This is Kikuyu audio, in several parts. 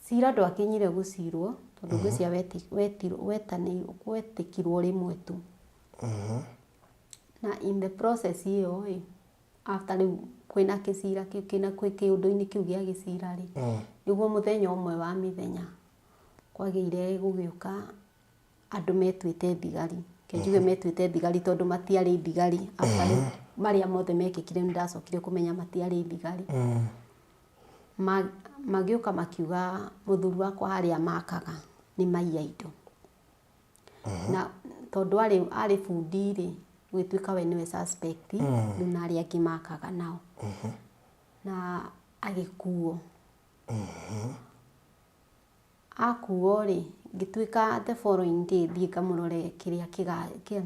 Cira ndwakinyire gũcirwo tondũ ngwĩciria wetĩkirwo rĩmwe tu. Na in the process ĩyo ĩ, after rĩu kwĩna kĩcira kĩu kĩna kwĩ kĩũndũ-inĩ kĩu gĩa gĩcira rĩ, nĩguo mũthenya ũmwe wa mĩthenya kwagĩire gũgĩũka andũ metuĩte thigari. Reke njuge metuĩte thigari tondũ matiarĩ thigari after rĩu marĩa mothe mekĩkire nĩ ndacokire kũmenya matiarĩ thigari. Magĩũka makiuga mũthuri wakwa harĩa makaga nĩ maiya indo. Na tondũ arĩ bundi rĩ, gũgĩtuĩka we nĩwe suspect rĩu na arĩa angĩ makaga nao. Na agĩkuo. Akuo rĩ, ngĩtuĩka the following day thiĩ ngamũrore kĩrĩa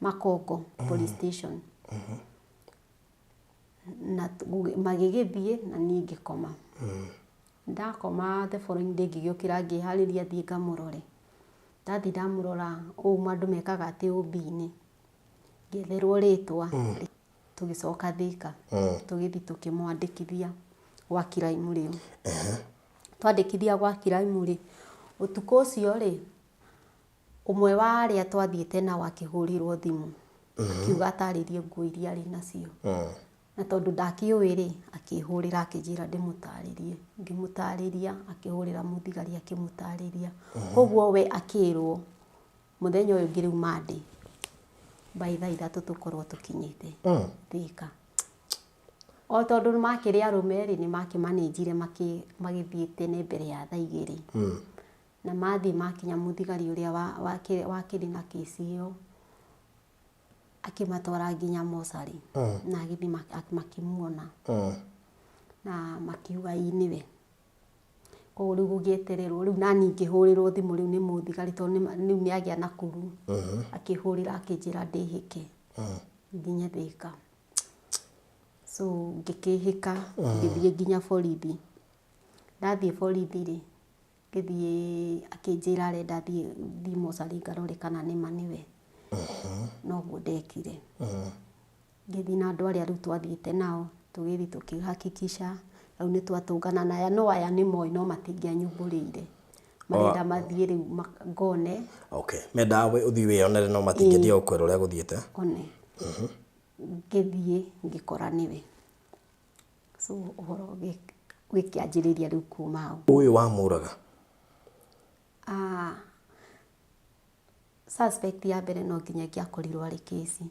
Makongo police station. Na magĩgĩthiĩ na niĩ ngĩkoma. Ndakoma the following day ngĩgĩũkĩra ngĩharĩria thiĩ ngamũrore. Ndathiĩ ndamũrora ũũ andũ mekaga atĩ OB-inĩ, ngĩetherwo rĩtwa, tũgĩcoka Thĩka, tũgĩthiĩ tũkĩmwandĩkithia gwa crime rĩu. Twandĩkithia gwa crime rĩ, ũtukũ ũcio rĩ, Ũmwe wa arĩa twathiĩte nao akĩhũrĩrwo thimũ akiuga atarĩrie nguo iria arĩ nacio. Na tondũ ndakĩũĩ rĩ, akĩhũrĩra akĩnjĩra ndĩmũtarĩrie. Ngĩmũtarĩria, akĩhũrĩra mũthigari akĩmũtarĩria. Koguo we akĩrwo mũthenya ũyũ ũngĩ rĩu Monday, by thaa 3 tũkorwo tũkinyĩte Thĩka. O tondũ makĩrĩ arũme rĩ, nĩ makĩmanĩnjire magĩthiĩ tene mbere ya thaa 2. Na mathiĩ makinya mũthigari ũrĩa wakĩrĩ na kĩci ĩyo akĩmatwara nginya mocarĩ na agĩthiĩ makĩmuona na makiuga ĩĩ nĩwe. Koguo rĩu gũgĩetererwo rĩu naniĩ ngĩhũrĩrwo thimũ rĩu nĩ mũthigari tondũ rĩu nĩ agĩa na kuru akĩhũrĩra akĩnjĩra ndĩhĩke nginye Thĩka. So ngĩkĩhĩka ngĩthiĩ nginya borithi. Ndathiĩ borithi rĩ, Ngĩthiĩ akĩnjĩra arenda thiĩ thiĩ mocarĩ ngarore kana nĩma nĩwe. Noguo ndekire. Ngĩthiĩ na andũ arĩa rĩu twathiĩte nao, tũgĩthiĩ tũkĩ hakikisha rĩu nĩ twatũngana na aya, no aya nĩ moĩ no matingĩanyumbũrĩire. Marenda mathiĩ rĩu ngone. Okay, mendaga we ũthiĩ wĩyonere no matingĩendia gũkwĩra ũrĩa gũthiĩte. One. Ngĩthiĩ ngĩkora nĩwe. So ũhoro ũgĩkĩanjĩrĩria rĩu kuma hau. Ũyũ wamũraga? Ah, suspect ya mbere no nginya ĩngĩakorirwo arĩ kĩci.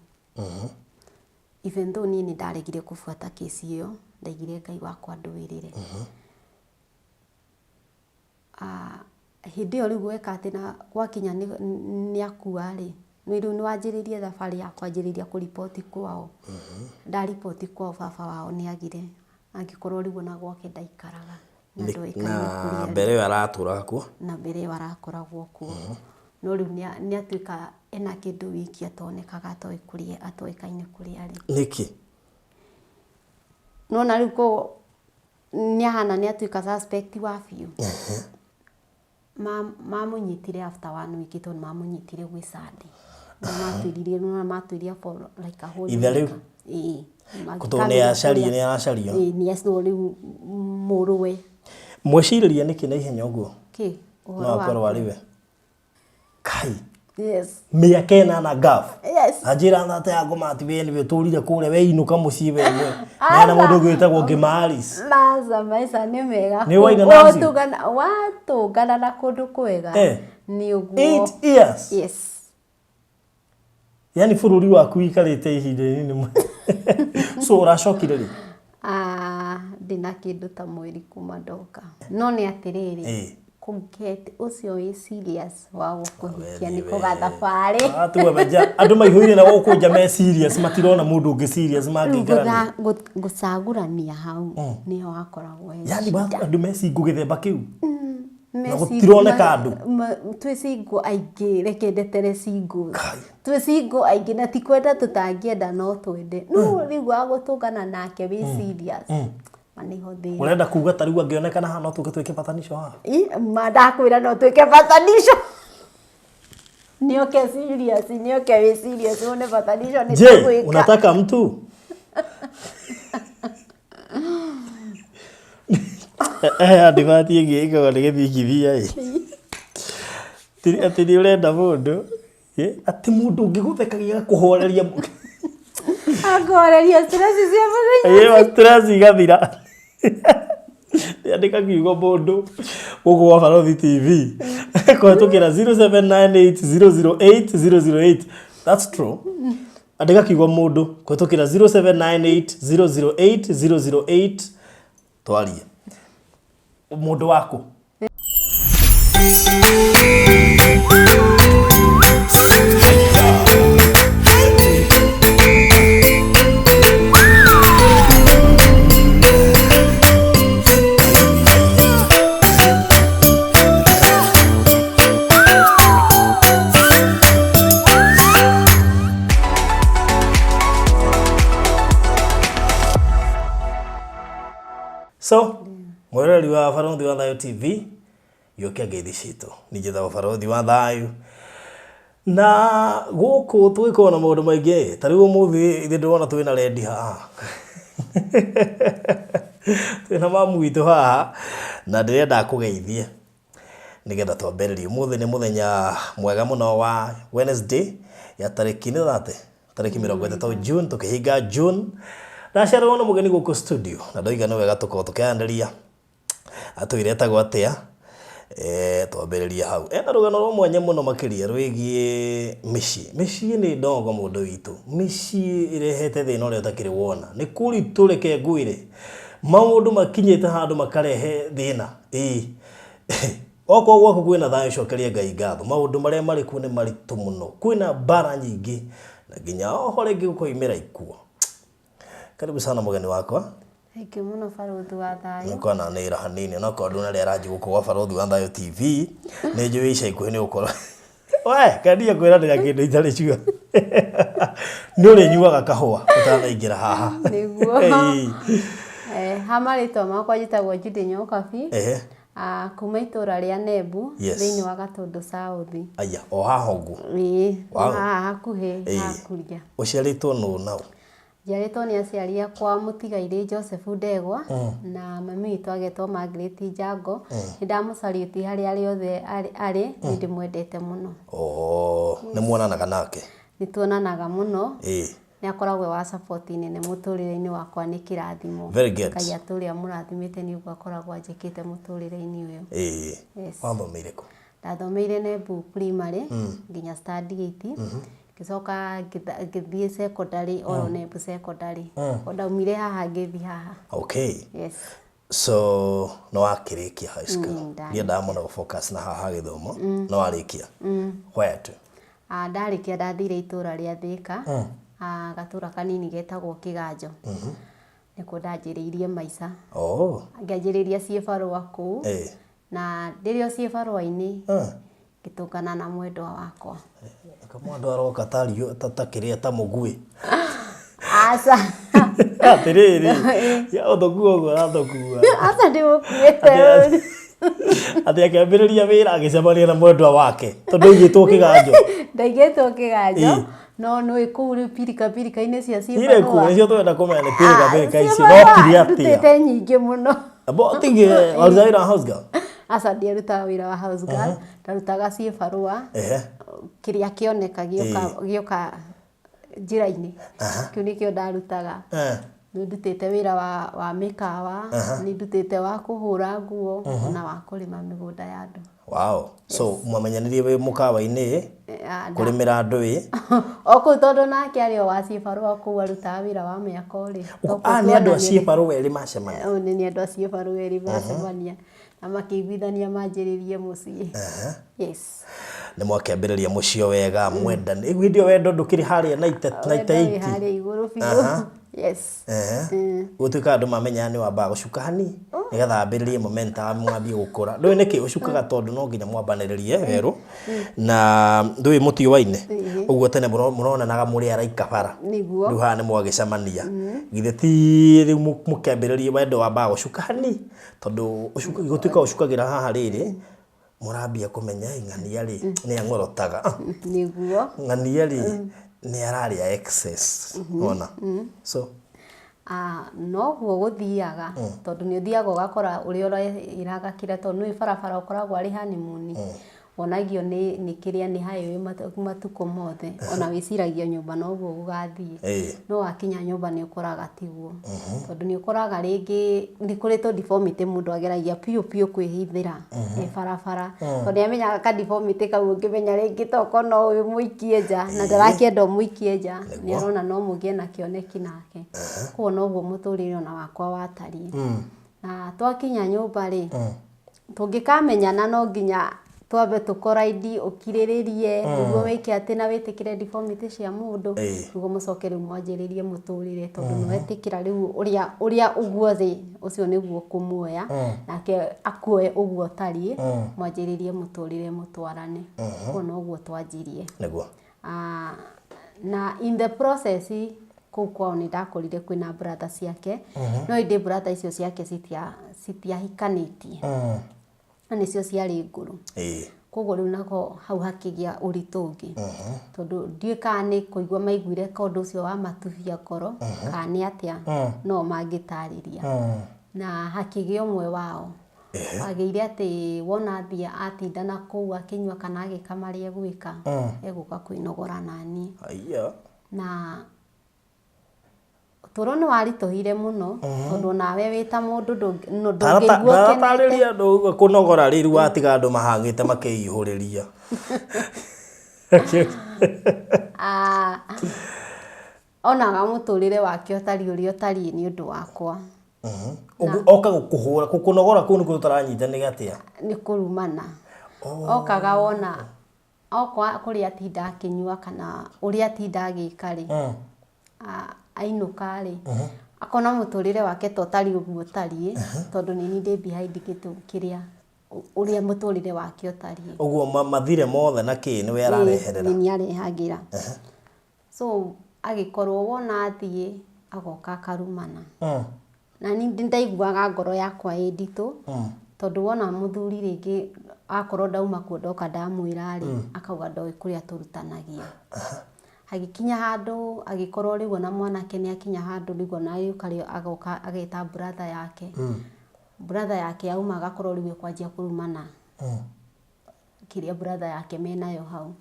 Even though niĩ nĩ ndaregire kũbuata kĩci ĩyo, ndaigire Ngai wakwa ndũĩrĩre. Hĩndĩ ĩyo rĩu gweka atĩ na gwakinya nĩ akua rĩ, nĩ rĩu nĩ wanjĩrĩirie thabarĩ ya kwanjĩrĩria kũriboti kwao. Ndariboti kwao baba wao nĩ agire, angĩkorwo rĩu ona gwake ndaikaraga na ndoĩkaine kũrĩa Na mbere ĩyo aratũraga kuo? Na mbere ĩyo arakoragwo kuo. No rĩu nĩ atuĩka ena kĩndũ wiki atonekaga atoĩ kũrĩa atoĩkaine kũrĩa arĩ. Nĩkĩ? Nĩwona rĩu nĩ ahana nĩ atuĩka suspect wa biũ. Mamũnyitire after one week tondũ mamũnyitire gwĩ Sunday. Matwĩrire matwĩrire for like a whole Ithe rĩu? week. Ĩĩ. Tondũ nĩ acario nĩ aracario. Ĩĩ nĩ acario rĩu mũrũwe. Mweciririe nĩkĩ na ihenya ũguo? Kĩ? No akorwo arĩ we. Kai. Yes. Mĩaka 8 gaf. Yes. Anjĩra thate ya ngoma ati we nĩwe ũtũrire kũrĩa we inũka mũciĩ we we. Nĩ na mũndũ ũngĩ wĩtagwo Ngĩmaris. Maca maica nĩ mega. Nĩ waina na acio? Watũngana na kũndũ kwega. Eh. Nĩ ũguo. 8 years. Yes. Yani bũrũri waku wikarĩte ihinda inini mũno. So ũracokire rĩ? Ah, ndĩna kĩndũ ta mweri kuma ndoka. No nĩ atĩrĩrĩ, Eh. kũget ũcio wĩ serious wa gũkũhikia We nĩ we. kũgathabarĩ. Ah, tuwe menja andũ maihũire na gũkũ nja me serious matirona mũndũ ũngĩ serious Rĩu mangĩikarania. gũcagũrania hau nĩho hakoragwo he Yani shida. andũ me single gĩthemba kĩu. Me Na single- gũtironeka andũ. Twĩ single aingĩ, reke ndetere single. Kai. Twĩ single aingĩ na ti kwenda tũtangĩenda no twende. No rĩu wa gũtũngana nake wĩ serious. Ma nĩho thĩna. Ũrenda kuga ta rĩu angĩonekana haha no tũke twĩke patanisho haha? Ĩ, ma ndakwĩra no twĩke patanisho. Nĩoke serious, nĩoke wĩ serious wone patanisho nĩ Je, tũgwĩka. unataka mtu? Advert ĩngĩ ĩkoragwo nĩ gĩthingithia ĩ. Atĩ nĩ ũrenda mũndũ, atĩ mũndũ ũngĩgũthekagia agakũhoreria. Akũhoreria stress cia mũthenya. Ĩĩ stress igathira. Andĩka kiugo mũndũ gũkũ gwa Barothi TV kũhetũkĩra 0798008008. That's true. Andĩka kiugo mũndũ kũhetũkĩra 0798008008 twarie. Mũndũ waku. So, mwĩroreri wa Barũthi wa Thayũ TV, gĩũkia ngeithi citũ. Niĩ njĩtagwo Barũthi wa Thayũ. Na gũkũ tũgĩkoragwo na maũndũ maingĩ, ta rĩu ũmũthĩ ithuĩ ndĩrona twĩna rendi haha. Twĩna mamu witũ haha, na ndĩrenda akũgeithie nĩgetha twambĩrĩrie. Ũmũthĩ nĩ mũthenya mwega mũno wa Wednesday ya tarĩki nĩ thate? Tarĩki 30 June, tũkĩhinga June. Ndacererwo nĩ mũgeni gũkũ studio na ndoiga nĩ wega tũkorwo tũkĩaranĩria atwĩre etagwo atĩa, twambĩrĩrie hau. Ena rũgano rwa mwanya mũno makĩria rwĩgiĩ mĩciĩ. Mĩciĩ nĩ ndogo mũndũ witũ. Mĩciĩ ĩrehete thĩna ũrĩa ũtakĩrĩ wona. Nĩ kũritũ reke ngwĩre. Maũndũ makinyĩte handũ makarehe thĩna. Ĩĩ. Okorwo gwaku kwĩna thayũ cokeria Ngai ngatho. Maũndũ marĩa marĩ kuo nĩ maritũ mũno. Kwĩna mbara nyingĩ na nginya oho rĩngĩ gũkoimĩra ikuũ. Karibu sana mũgeni wakwa. Thank you mũno barũthi wa thayũ. Nĩkwananĩra hanini onokorwo ndunarĩa ranji gũkũ gwa Barũthi wa Thayũ TV nĩ njũĩ ica ikuhĩ nĩ ũgũkorwo we kendia kwĩranĩra kĩndũ itarĩ sure nĩ ũrĩnyuaga kahũa ũtanaingĩra haha. Nĩguo. Ĩĩ. Ha marĩtwa makwa njĩtagwo Judy Nyokabi. Ehe. Kuma itũra rĩa Nembu Yes. thĩinĩ wa Gatũndũ South. Aya, o haha ũguo. Ĩĩ, Wow. haha hakuhĩ Ĩĩ. hakuria. Ũciarĩtwo nũ na ũ? Njiarĩtwo nĩ aciari akwa mũtigairĩ Joseph Ndegwa na mami witũ agetwo Margaret Njango. Nĩ ndamũcariũti harĩa arĩ othe arĩ, nĩ ndĩmwendete mũno. Oh, nĩ muonanaga nake? Nĩ tuonanaga mũno. Ĩĩ. Nĩ akoragwo e wa support nene mũtũrĩre-inĩ wakwa nĩ kĩrathimo. Very good. Ngai atũre amũrathimĩte nĩ ũguo akoragwo anjĩkĩte mũtũrĩre-inĩ ũyũ. Ĩĩ. Yes. Wathomeire kũ? Ndathomeire Nembu Primary nginya standard 8. Ngĩcoka ngĩthiĩ secondary oro Nembu Secondary. O ndaumire haha ngĩthiĩ haha. Okay. Yes. So nĩ wakĩrĩkia high school? Ndarĩkia. Ndiendaga mũno gũ focus na haha gĩthomo, no warĩkia. Where to? Ndarĩkia ndathire itũra rĩa Thĩka, gatũra kanini getagwo Kĩganjo. Nĩkuo ndanjĩrĩirie maica. Oh. Ngĩanjĩrĩria ciĩbarũa kũu. Na ndĩrĩ o ciĩbarũa-inĩ, ngĩtũngana na mwendwa wakwa. Kamwendwa aroka ta riũ ta kĩrĩa ta mũguĩ. Aca. Atĩrĩrĩ, ya ũtũkua ũguo ũratũkua. Aca ndĩmũkuĩte. Atĩ akĩambĩrĩria wĩra agĩcemania na mwendwa wake tondũ aigĩtwo kĩganjo. Ndaigĩtwo kĩganjo. No nĩũĩ kũu rĩu pirika pirika-inĩ cia ciĩbarũa. Irĩkũ? Nĩcio twenda kũmenya nĩ pirika pirika ici. Wokire atĩa? Ndutĩte nyingĩ mũno. Abo tingi waruta wĩra wa house girl? Aca ndiarutaga wĩra wa house girl. Ndarutaga ciĩbarũa. Kĩrĩa kĩoneka gĩoka njĩra-inĩ. Kĩu nĩkĩo ndarutaga. Nĩ ndutĩte wĩra wa mĩkawa, nĩ ndutĩte wa kũhũra nguo na wa kũrĩma mĩgũnda ya andũ. Wow. So mwamenyanirie wĩ mũkawa-inĩ kũrĩmĩra andũ ĩ? O kũu tondũ nake arĩ o wa ciĩbarũa kũu arutaga wĩra wa mĩako rĩ. Nĩ andũ a ciĩbarũa erĩ macemania? Nĩ andũ a ciĩbarũa erĩ macemania na makĩiguithania manjĩrĩrie mũciĩ. Yes. Nĩ mwakĩambĩrĩria mũciĩ o wega mwendane. Rĩu hĩndĩ ĩyo wendo ndũkĩrĩ harĩa Wendo wĩ harĩa igũrũ biũ. Yes. Gũtuĩka andũ mamenya nĩ wambaga gũcuka hani nĩgetha ambĩrĩrie momentum mwambie gũkũra. Ndũĩ nĩkĩ ũcukaga tondũ no nginya mwambanĩrĩrie werũ na ndũĩ mũtiũaine. Ũguo tene mũronanaga mũrĩ araika bara. Nĩguo. Rĩu haha nĩ mwagĩcemania. Githĩ ti rĩu mũkĩambĩrĩrie wendo wambaga gũcuka hani tondũ gũtuĩka ũcukagĩra haha rĩrĩ mũrambia kũmenya ng'ania rĩ nĩ ang'orotaga. Nĩguo. Ng'ania rĩ nĩ ararĩa excess. Wona? So. Ah, noguo gũthiaga tondũ nĩ ũthiaga ũgakora ũrĩa ũreĩraga kĩrĩa tondũ nĩ barabara ũkoragwo arĩ honeymoon wonagio nĩ kĩrĩa nĩ highway matukũ mothe ona wĩciragia nyũmba noguo gũgathiĩ. No wakinya nyũmba nĩ ũkoraga tiguo, tondũ nĩ ũkoraga rĩngĩ nĩ kũrĩ tũ deformity mũndũ ageragia biũ biũ kwĩhithĩra e barabara, tondũ nĩ amenyaga ka deformity kau ũngĩmenya rĩngĩ tokorwo no ũmũikie nja na ndarakĩenda ũmũikie nja, nĩ arona no mũgĩe na kĩoneki nake. Koguo noguo mũtũrĩre ona wakwa watariĩ. Na twakinya nyũmba rĩ, tũngĩkamenyana no nginya twambe tũkoraindi ũkirĩrĩrie nĩguo wĩke atĩ na wĩtĩkĩre deformity cia mũndũ, nĩguo mũcoke rĩu mwanjĩrĩrie mũtũrĩre, tondũ nĩ wetĩkĩra rĩu ũrĩa ũguo thĩ ũcio nĩguo kũmuoya nake akuoe ũguo ũtariĩ, mwanjĩrĩrie mũtũrĩre mũtwarane. Koguo noguo twanjirie. Nĩguo. Na in the process kũu kwao nĩ ndakorire kwĩna brother ciake, no ĩndĩ brother icio ciake citiahikanĩtie na nĩcio ciarĩ ngũrũ. Koguo rĩu nako hau hakĩgĩa ũritũ ũngĩ, tondũ ndiũĩ kana nĩ kũigua maiguire ka ũndũ ũcio wa matubia ngoro kana nĩ atĩa, no mangĩtarĩria. Na hakĩgĩa ũmwe wao wagĩire atĩ wona athiĩ atinda na kũu akĩnyua kana agĩka marĩa egwĩka, egũka kwĩnogora naniĩ. Aya. Na ũtũũro nĩ waritũhire mũno, tondũ nawe wĩ ta mũndũ ndũngĩigua ũkenete. Tarĩria kũnogora rĩu watiga andũ mahang'ĩte makĩihũrĩria. Onaga mũtũrĩre wake ũtariĩ ũrĩa ũtariĩ nĩ ũndũ wakwa. Ũguo oka gũkũhũra, kũnogora kũu nĩkuo tũtaranyita nĩ atĩa? Nĩ kũrumana. Okaga wona oka kũrĩa atinda akĩnyua kana ũrĩa atinda agĩka rĩ, ainũka rĩ, akona mũtũrĩre wake ta ũtariĩ ũguo ũtariĩ, tondũ nĩ niĩ ndĩ behind gĩtũ kĩrĩa ũrĩa mũtũrĩre wake ũtariĩ. Ũguo mathirĩ mothe na kĩ nĩwe arareherera? Nĩ niĩ arehagĩra. So agĩkorwo wona athiĩ agoka akarumana. Na niĩ ndaiguaga ngoro yakwa ĩ nditũ, tondũ wona mũthuri rĩngĩ akorwo ndauma kuo ndoka ndamwĩra rĩ, akauga ndoĩ kũrĩa tũrutanagia. Hagĩkinya handũ agĩkorwo rĩu ona mwanake nĩ akinya handũ rĩu ona agĩũka rĩ agoka ageta brother yake. Brother yake auma agakorwo rĩu ekwanjia kũrumana kĩrĩa brother yake menayo hau.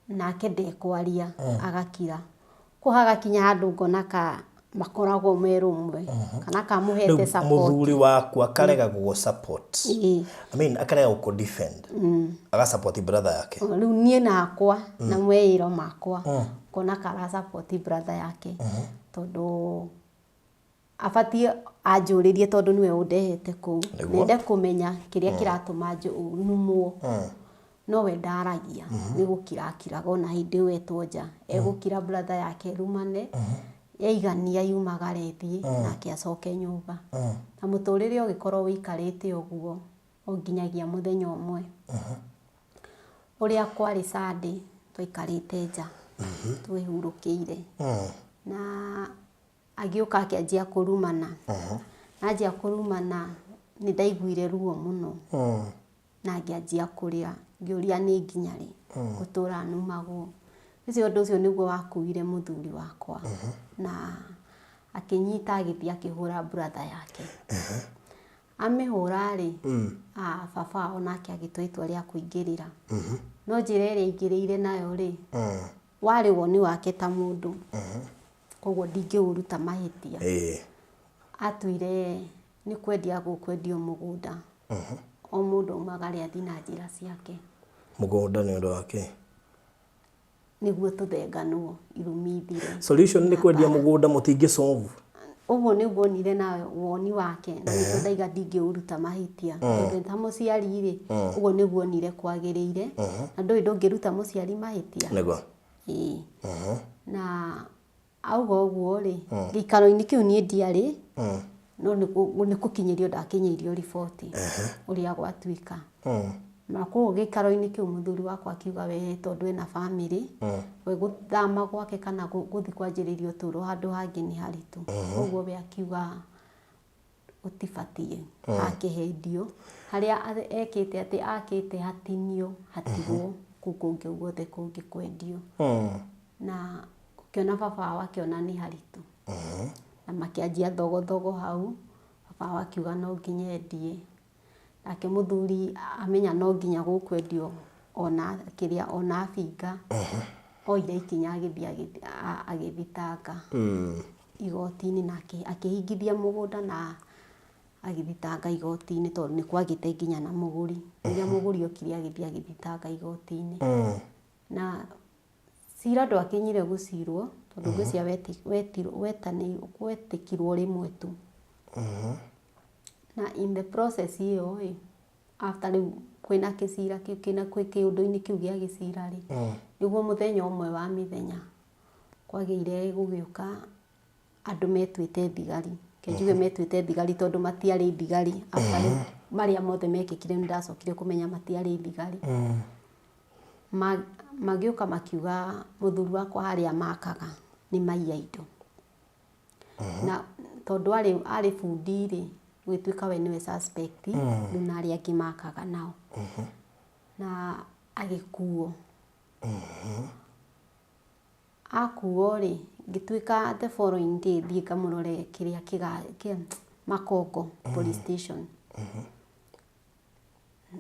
Nake ndekwaria agakira. Kũu hagakinya handũ ngona ka makoragwo me rũmwe kana kamũhete support. Mũthuri waku akarega gũgũ support. I mean akarega gũkũ defend. Aga support brother yake. Rĩu niĩ nakwa na mwĩĩro makwa ngona kara support brother yake, tondũ abatiĩ anjũrĩrie, tondũ nĩwe ũndehete kũu, nende kũmenya kĩrĩa kĩratũma numwo. No we ndaragia, nĩ gũkira akiraga. Ona hĩndĩ ĩyo etwo nja egũkira, brother yake rumane yaigania yumagare ĩthiĩ nake acoke nyũmba. Na mũtũrĩre ũgĩkorwo wĩikarĩte ũguo o nginyagia mũthenya ũmwe ũrĩa kwarĩ Sunday, twaikarĩte nja twĩhurũkĩire, na agĩũka akĩanjia kũrumana. Na anjia kũrumana nĩ ndaiguire ruo mũno na ngĩanjia kũrĩra, ngĩũria nĩ nginya rĩ ngũtũra numagwo. Ũcio ũndũ ũcio nĩguo wakuire mũthuri wakwa, na akĩnyita agĩthiĩ akĩhũra brother yake. Amĩhũra rĩ, baba wao nake agĩtua itua rĩa kũingĩrĩra, no njĩra ĩrĩa aingĩrĩire nayo rĩ, warĩ woni wake ta mũndũ, koguo ndingĩũruta mahĩtia. Atuire nĩ kwendia gũkwendio mũgũnda, o mũndũ aumagare athiĩ na njĩra ciake. Mũgũnda nĩ ũndũ wa kĩ? Nĩguo tũthenganwo, irumi ithire. Solution nĩ kwendia mũgũnda, mũtingĩ solve. Ũguo nĩguo onire na woni wake, na nĩkĩo ndaiga ndingĩũruta mahĩtia, tondũ ta mũciari rĩ, ũguo nĩguo onire kwagĩrĩire, na ndũĩ ndũngĩruta mũciari mahĩtia. Nĩguo. Ĩĩ. Na auga ũguo rĩ, gĩikaro-inĩ kĩu niĩ ndiarĩ, no nĩ gũkinyĩrio ndakinyĩirio riboti ũrĩa gwatuĩka. Na koguo gĩikaro-inĩ kĩu mũthuri wakwa akiuga we tondũ ena bamĩrĩ, we gũthama gwake kana gũthiĩ kwanjĩrĩria ũtũũro handũ hangĩ nĩ haritũ. Koguo we akiuga gũtibatiĩ hakĩhendio, harĩa ekĩte atĩ akĩte hatinio hatigwo, kũu kũngĩ guothe kũngĩ kwendio. Na ũkĩona baba wao akĩona nĩ haritũ. Na makĩanjia thogothogo hau, baba wao akiuga no nginya endie. Nake mũthuri amenya no nginya gũkwendio ona kĩrĩa ona abinga, oire ikinya agĩthiĩ agĩthitanga igoti-inĩ na akĩhingithia mũgũnda na agĩthitanga igoti-inĩ tondũ nĩ kwagĩte nginya na mũgũri. Rĩrĩa mũgũri okire agĩthiĩ agĩthitanga igoti-inĩ. Na cira ndwakinyire gũcirwo tondũ ngwĩciria wetĩkirwo rĩmwe tu. Na in the process ĩyo ĩ, after rĩu kwĩna kĩcira kĩu kĩna kwĩ kĩũndũ-inĩ kĩu gĩa gĩcira rĩ, nĩguo mũthenya ũmwe wa mĩthenya kwagĩire gũgĩũka andũ metuĩte thigari. Reke njuge metuĩte thigari tondũ matiarĩ thigari. After rĩu marĩa mothe mekĩkire nĩ ndacokire kũmenya matiarĩ thigari. Magĩũka makiuga mũthuri wakwa harĩa makaga nĩ maiya indo. Na tondũ arĩ bundi rĩ, gũgĩtuĩka we nĩwe suspect, rĩu na arĩa angĩ makaga nao. Na agĩkuo. Akuo rĩ, ngĩtuĩka the following day thiĩ ngamũrore kĩrĩa Makongo police station.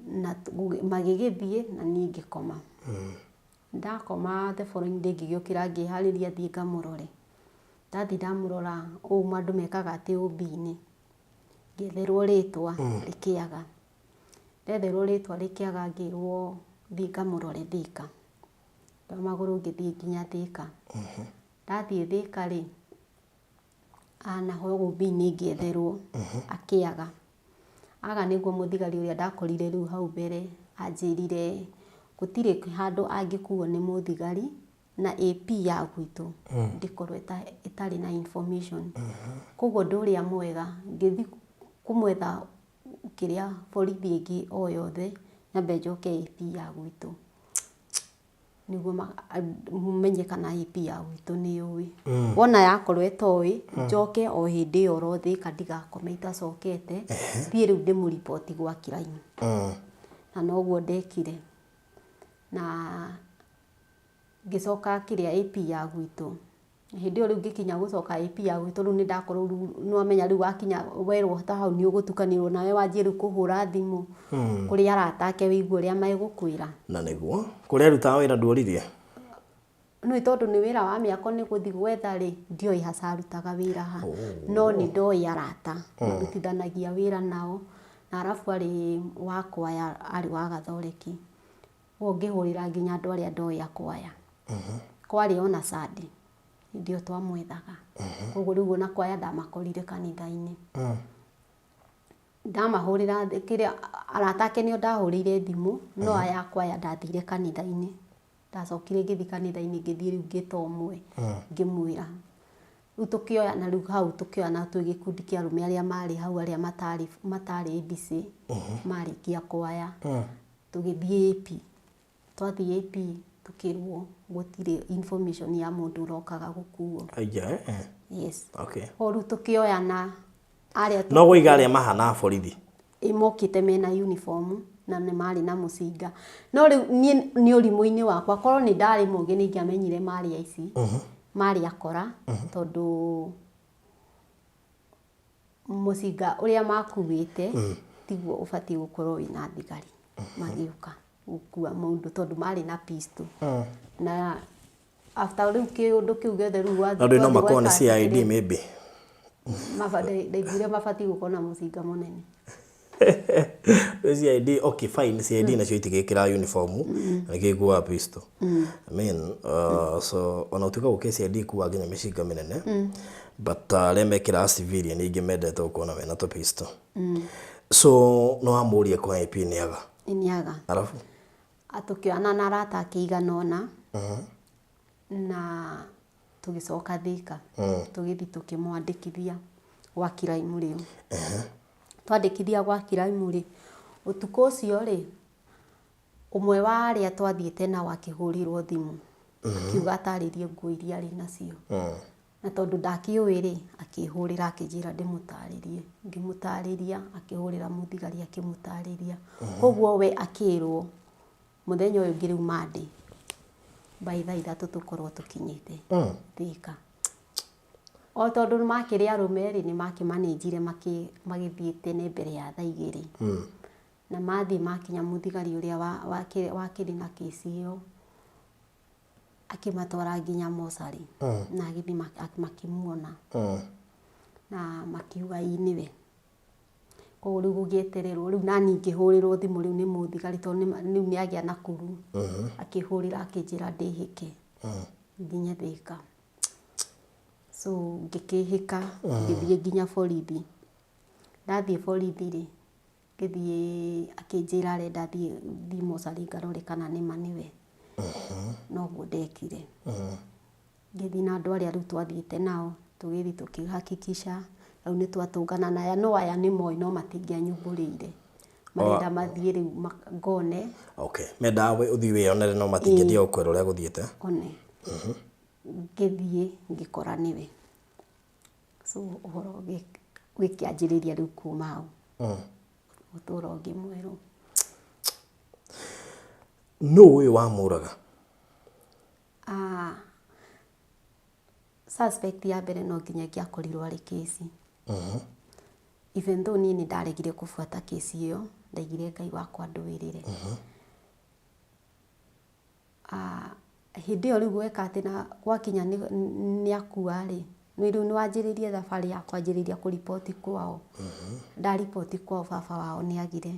Na magĩgĩthiĩ na niĩ ngĩkoma. Ndakoma the following day ngĩgĩũkĩra ngĩharĩria thiĩ ngamũrore. Ndathiĩ ndamũrora ũũ andũ mekaga atĩ OB-inĩ. Ngĩetherwo rĩtwa rĩkĩaga. Ndetherwo rĩtwa rĩkĩaga ngĩrwo thiĩ ngamũrore Thĩka. Ndoya magũrũ ngĩthiĩ nginya Thĩka. Ndathiĩ Thĩka rĩ, naho OB-inĩ ngĩetherwo akĩaga. Aga nĩguo mũthigari ũrĩa ndakorire rĩu hau mbere anjĩrire gũtirĩ handũ angĩkuo nĩ mũthigari na AP ya gwitũ ndĩkorwo ĩtarĩ na information. Koguo ũndũ ũrĩa mwega ngĩthiĩ kũmwetha kĩrĩa borithi ĩngĩ o yothe nyambe njoke AP ya gwitũ nĩguo menye kana AP ya gwitũ nĩ yũĩ. Wona yakorwo ĩtoĩ, njoke o hĩndĩ ĩyo oro Thĩka ndigakome itacokete, thiĩ rĩu ndĩmũriboti gwa crime. Na noguo ndekire. Na ngĩcoka kĩrĩa AP ya gwitũ. Hĩndĩ ĩyo rĩu ngĩkinya gũcoka AP ya gwitũ rĩu nĩ ndakorwo rĩu nĩ wamenya rĩu wakinya werwo ta hau nĩ ũgũtukanĩrwo nawe wanjie rĩu kũhũra thimũ kũrĩ arata ake wĩigue ũrĩa megũkwĩra. Na nĩguo kũrĩa arutaga wĩra nduoririe? Nĩ tondũ nĩ wĩra wa mĩako nĩ gũthiĩ gwetha rĩ, ndioĩ haca arutaga wĩra ha. No nĩ ndoĩ arata, marutithanagia wĩra nao, na arabu arĩ wa kwaya, arĩ wa gathoreki. Ũguo ngĩhũrĩra nginya andũ arĩa ndoĩ a kwaya. Kwarĩ ona Sunday, hĩndĩ ĩyo twamwethaga. Koguo rĩu ona kwaya ndamakorire kanitha-inĩ. Ndamahũrĩra kĩrĩa arata ake nĩo ndahũrĩire thimũ, no aya a kwaya ndathire kanitha-inĩ. Ndacokire ngĩthiĩ kanitha-inĩ ngĩthiĩ rĩu ngĩta ũmwe ngĩmwĩra. Rĩu tũkĩoya na rĩu hau tũkĩoya twĩ gĩkundi kĩa arũme arĩa marĩ hau arĩa matarĩ busy marĩkia kwaya. Tũgĩthiĩ AP. Twathiĩ AP tũkĩrwo gũtirĩ information ya mũndũ ũrokaga gũkuo. Aija, eh. Yes. Okay. O rĩu tũkĩoya na arĩa No gũiga arĩa mahana borithi. Mokĩte mena uniform na nĩ marĩ na mũcinga. No rĩu niĩ nĩ ũrimũ-inĩ wakwa, korwo nĩ ndarĩ mũgĩ nĩ ingĩamenyire marĩ aici, marĩ akora, tondũ mũcinga ũrĩa makuĩte tiguo ũbatiĩ gũkorwo wĩna thigari magĩũka gũkua mũndũ tondũ marĩ na pistol. Na after rĩu kĩũndũ kĩu gĩothe rĩu Na ndũ no makorwo nĩ CID maybe. Ndaiguire mabatiĩ gũkorwo na mũcinga mũnene. CID, okay fine, CID nacio itigĩkĩra uniform na nĩkĩo ikuaga pistol. I mean, so ona gũtuĩka gũkĩ CID ikuaga nginya mĩcinga mĩnene, but arĩa mekĩraga civilian aingĩ mendete gũkorwo na mena tũ pistol. So no wamũria kwa AP nĩ aga. Nĩ aga. Arabu? Tũkĩoyana na arata ake igana ũna na tũgĩcoka Thĩka. Tũgĩthiĩ tũkĩmwandĩkithia gwa crime rĩu. Twandĩkithia gwa crime rĩ, ũtukũ ũcio rĩ, ũmwe wa arĩa twathiĩte nao akĩhũrĩrwo thimũ akiuga atarĩrie nguo iria arĩ nacio. Na tondũ ndakĩũĩ rĩ, akĩhũrĩra akĩnjĩra ndĩmũtarĩrie. Ngĩmũtarĩria, akĩhũrĩra mũthigari akĩmũtarĩria. Koguo we akĩrwo mũthenya ũyũ ũngĩ rĩu Monday by thaa 3 tũkorwo tũkinyĩte Thĩka. O tondũ makĩrĩ arũme rĩ, nĩ makĩmanĩnjire magĩthiĩ tene mbere ya thaa 2. Na mathiĩ makinya mũthigari ũrĩa wakĩrĩ na kĩci ĩyo akĩmatwara nginya mocarĩ na agĩthiĩ makĩmuona na makiuga ĩ nĩwe. Koguo rĩu gũgĩetererwo rĩu nani ngĩhũrĩrwo thimũ rĩu nĩ mũthigari tondũ rĩu nĩ agĩa na kuru. Akĩhũrĩra akĩnjĩra ndĩhĩke nginye Thĩka. So ngĩkĩhĩka ngĩthiĩ nginya borithi. Ndathiĩ borithi rĩ, ngĩthiĩ akĩnjĩra arenda thiĩ mocarĩ ngarore kana nĩma nĩwe. Noguo ndekire. Ngĩthiĩ na andũ arĩa rĩu twathiĩte nao, tũgĩthiĩ tũkĩhakikisha rĩu nĩ twatũngana na aya, no aya nĩ moĩ no matingĩanyumbũrĩire. Marenda mathiĩ rĩu ngone. Okay. Mendaga ũthiĩ wĩyonere no matingĩendia gũkwĩra ũrĩa gũthiĩte. One. Ngĩthiĩ ngĩkora nĩwe. So ũhoro ũgĩkĩanjĩrĩria rĩu kuma hau. Ũtũũro ũngĩ mwerũ. Nũ ũyũ wamũraga? Suspect ya mbere no nginya ĩngĩakorirwo arĩ kĩci. Even though niĩ nĩ ndaregire kũbuata kĩci ĩyo, ndaigire Ngai wakwa ndũĩrĩre. Hĩndĩ ĩyo rĩu gweka atĩ na gwakinya nĩ akua rĩ, nĩ rĩu nĩ wanjĩrĩria thabarĩ ya kwanjĩrĩria kũriboti kwao. Ndariboti kwao baba wao nĩ agire,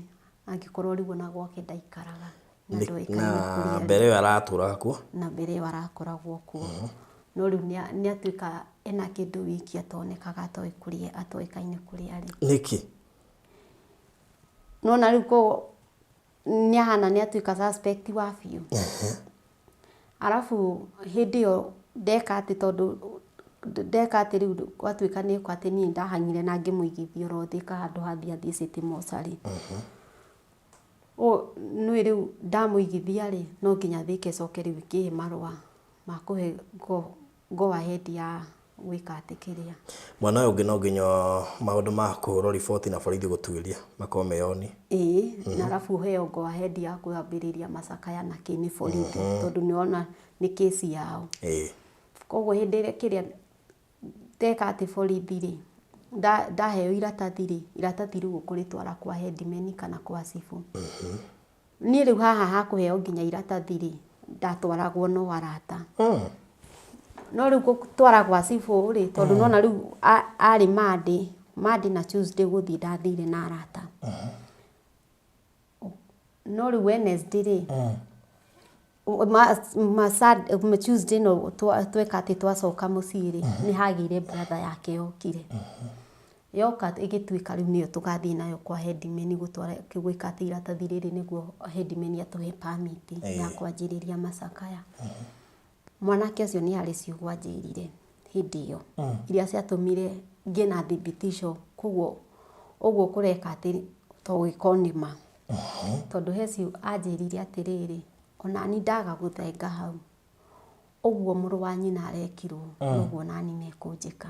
angĩkorwo rĩu ona gwake ndaikaraga. Na ndoĩkaine Na kũrĩa mbere ĩyo aratũraga kuo? Na mbere ĩyo arakoragwo kuo. No rĩu nĩ atuĩka ena kĩndũ wiki atonekaga, atoĩ kũrĩa, atoĩkaine kũrĩa arĩ. Nĩkĩ? Nona rĩu ko nĩ ahana nĩ atuĩka suspect wa biũ. Arabu hĩndĩ ĩyo ndeka atĩ tondũ ndeka atĩ rĩu gwatuĩka nĩ atĩ niĩ ndahang'ire na ngĩmũigithia oro Thĩka handũ hathiĩ athiĩ City Mortuary. Nĩ rĩu ndamũigithia rĩ, no nginya Thĩka ĩcoke rĩu ĩkĩhe marũa ma kũhe go ahead ya gwĩka atĩ kĩrĩa. Mwana ũyũ ũngĩ no nginya maũndũ ma kũhũrwo riboti na borithi gũtuĩria makorwo meyoni. Ĩĩ, na arabu ũheo go ahead ya kwambĩrĩria macakaya na kĩ nĩ borithi tondũ nĩ ona nĩ kĩci yao. Koguo hĩndĩ ĩrĩa kĩrĩa ndeka atĩ borithi rĩ, ndaheo iratathi rĩ, iratathi rĩu ũkũrĩtwara kwa headman kana kwa cibũ. Niĩ rĩu haha hakũheo nginya iratathi rĩ, ndatwaragwo no arata. No rĩu gũtwara gwa cibũ rĩ, tondũ nona rĩu arĩ Monday na Tuesday gũthiĩ ndathire na arata. No rĩu Wednesday rĩ, Tuesday no tweka atĩ twacoka mũciĩ rĩ, nĩ hagĩire brother yake yokire. Yoka ĩgĩtuĩka rĩu nĩyo tũgathiĩ nayo kwa headman gũtwara gwĩka atĩ iratathi rĩrĩ nĩguo headman atũhe permit ya kwanjĩrĩria macakaya. Mwanake ũcio nĩ harĩ ciugo anjĩrire hĩndĩ ĩyo iria ciatũmire ngĩe na thibitisho, koguo ũguo kũreka atĩ to gĩkorwo nĩ ma. Tondũ he ciugo anjĩrire atĩrĩrĩ, onani ndaga gũthenga hau, ũguo mũrũ wa nyina arekirwo, noguo nani mekũnjĩka.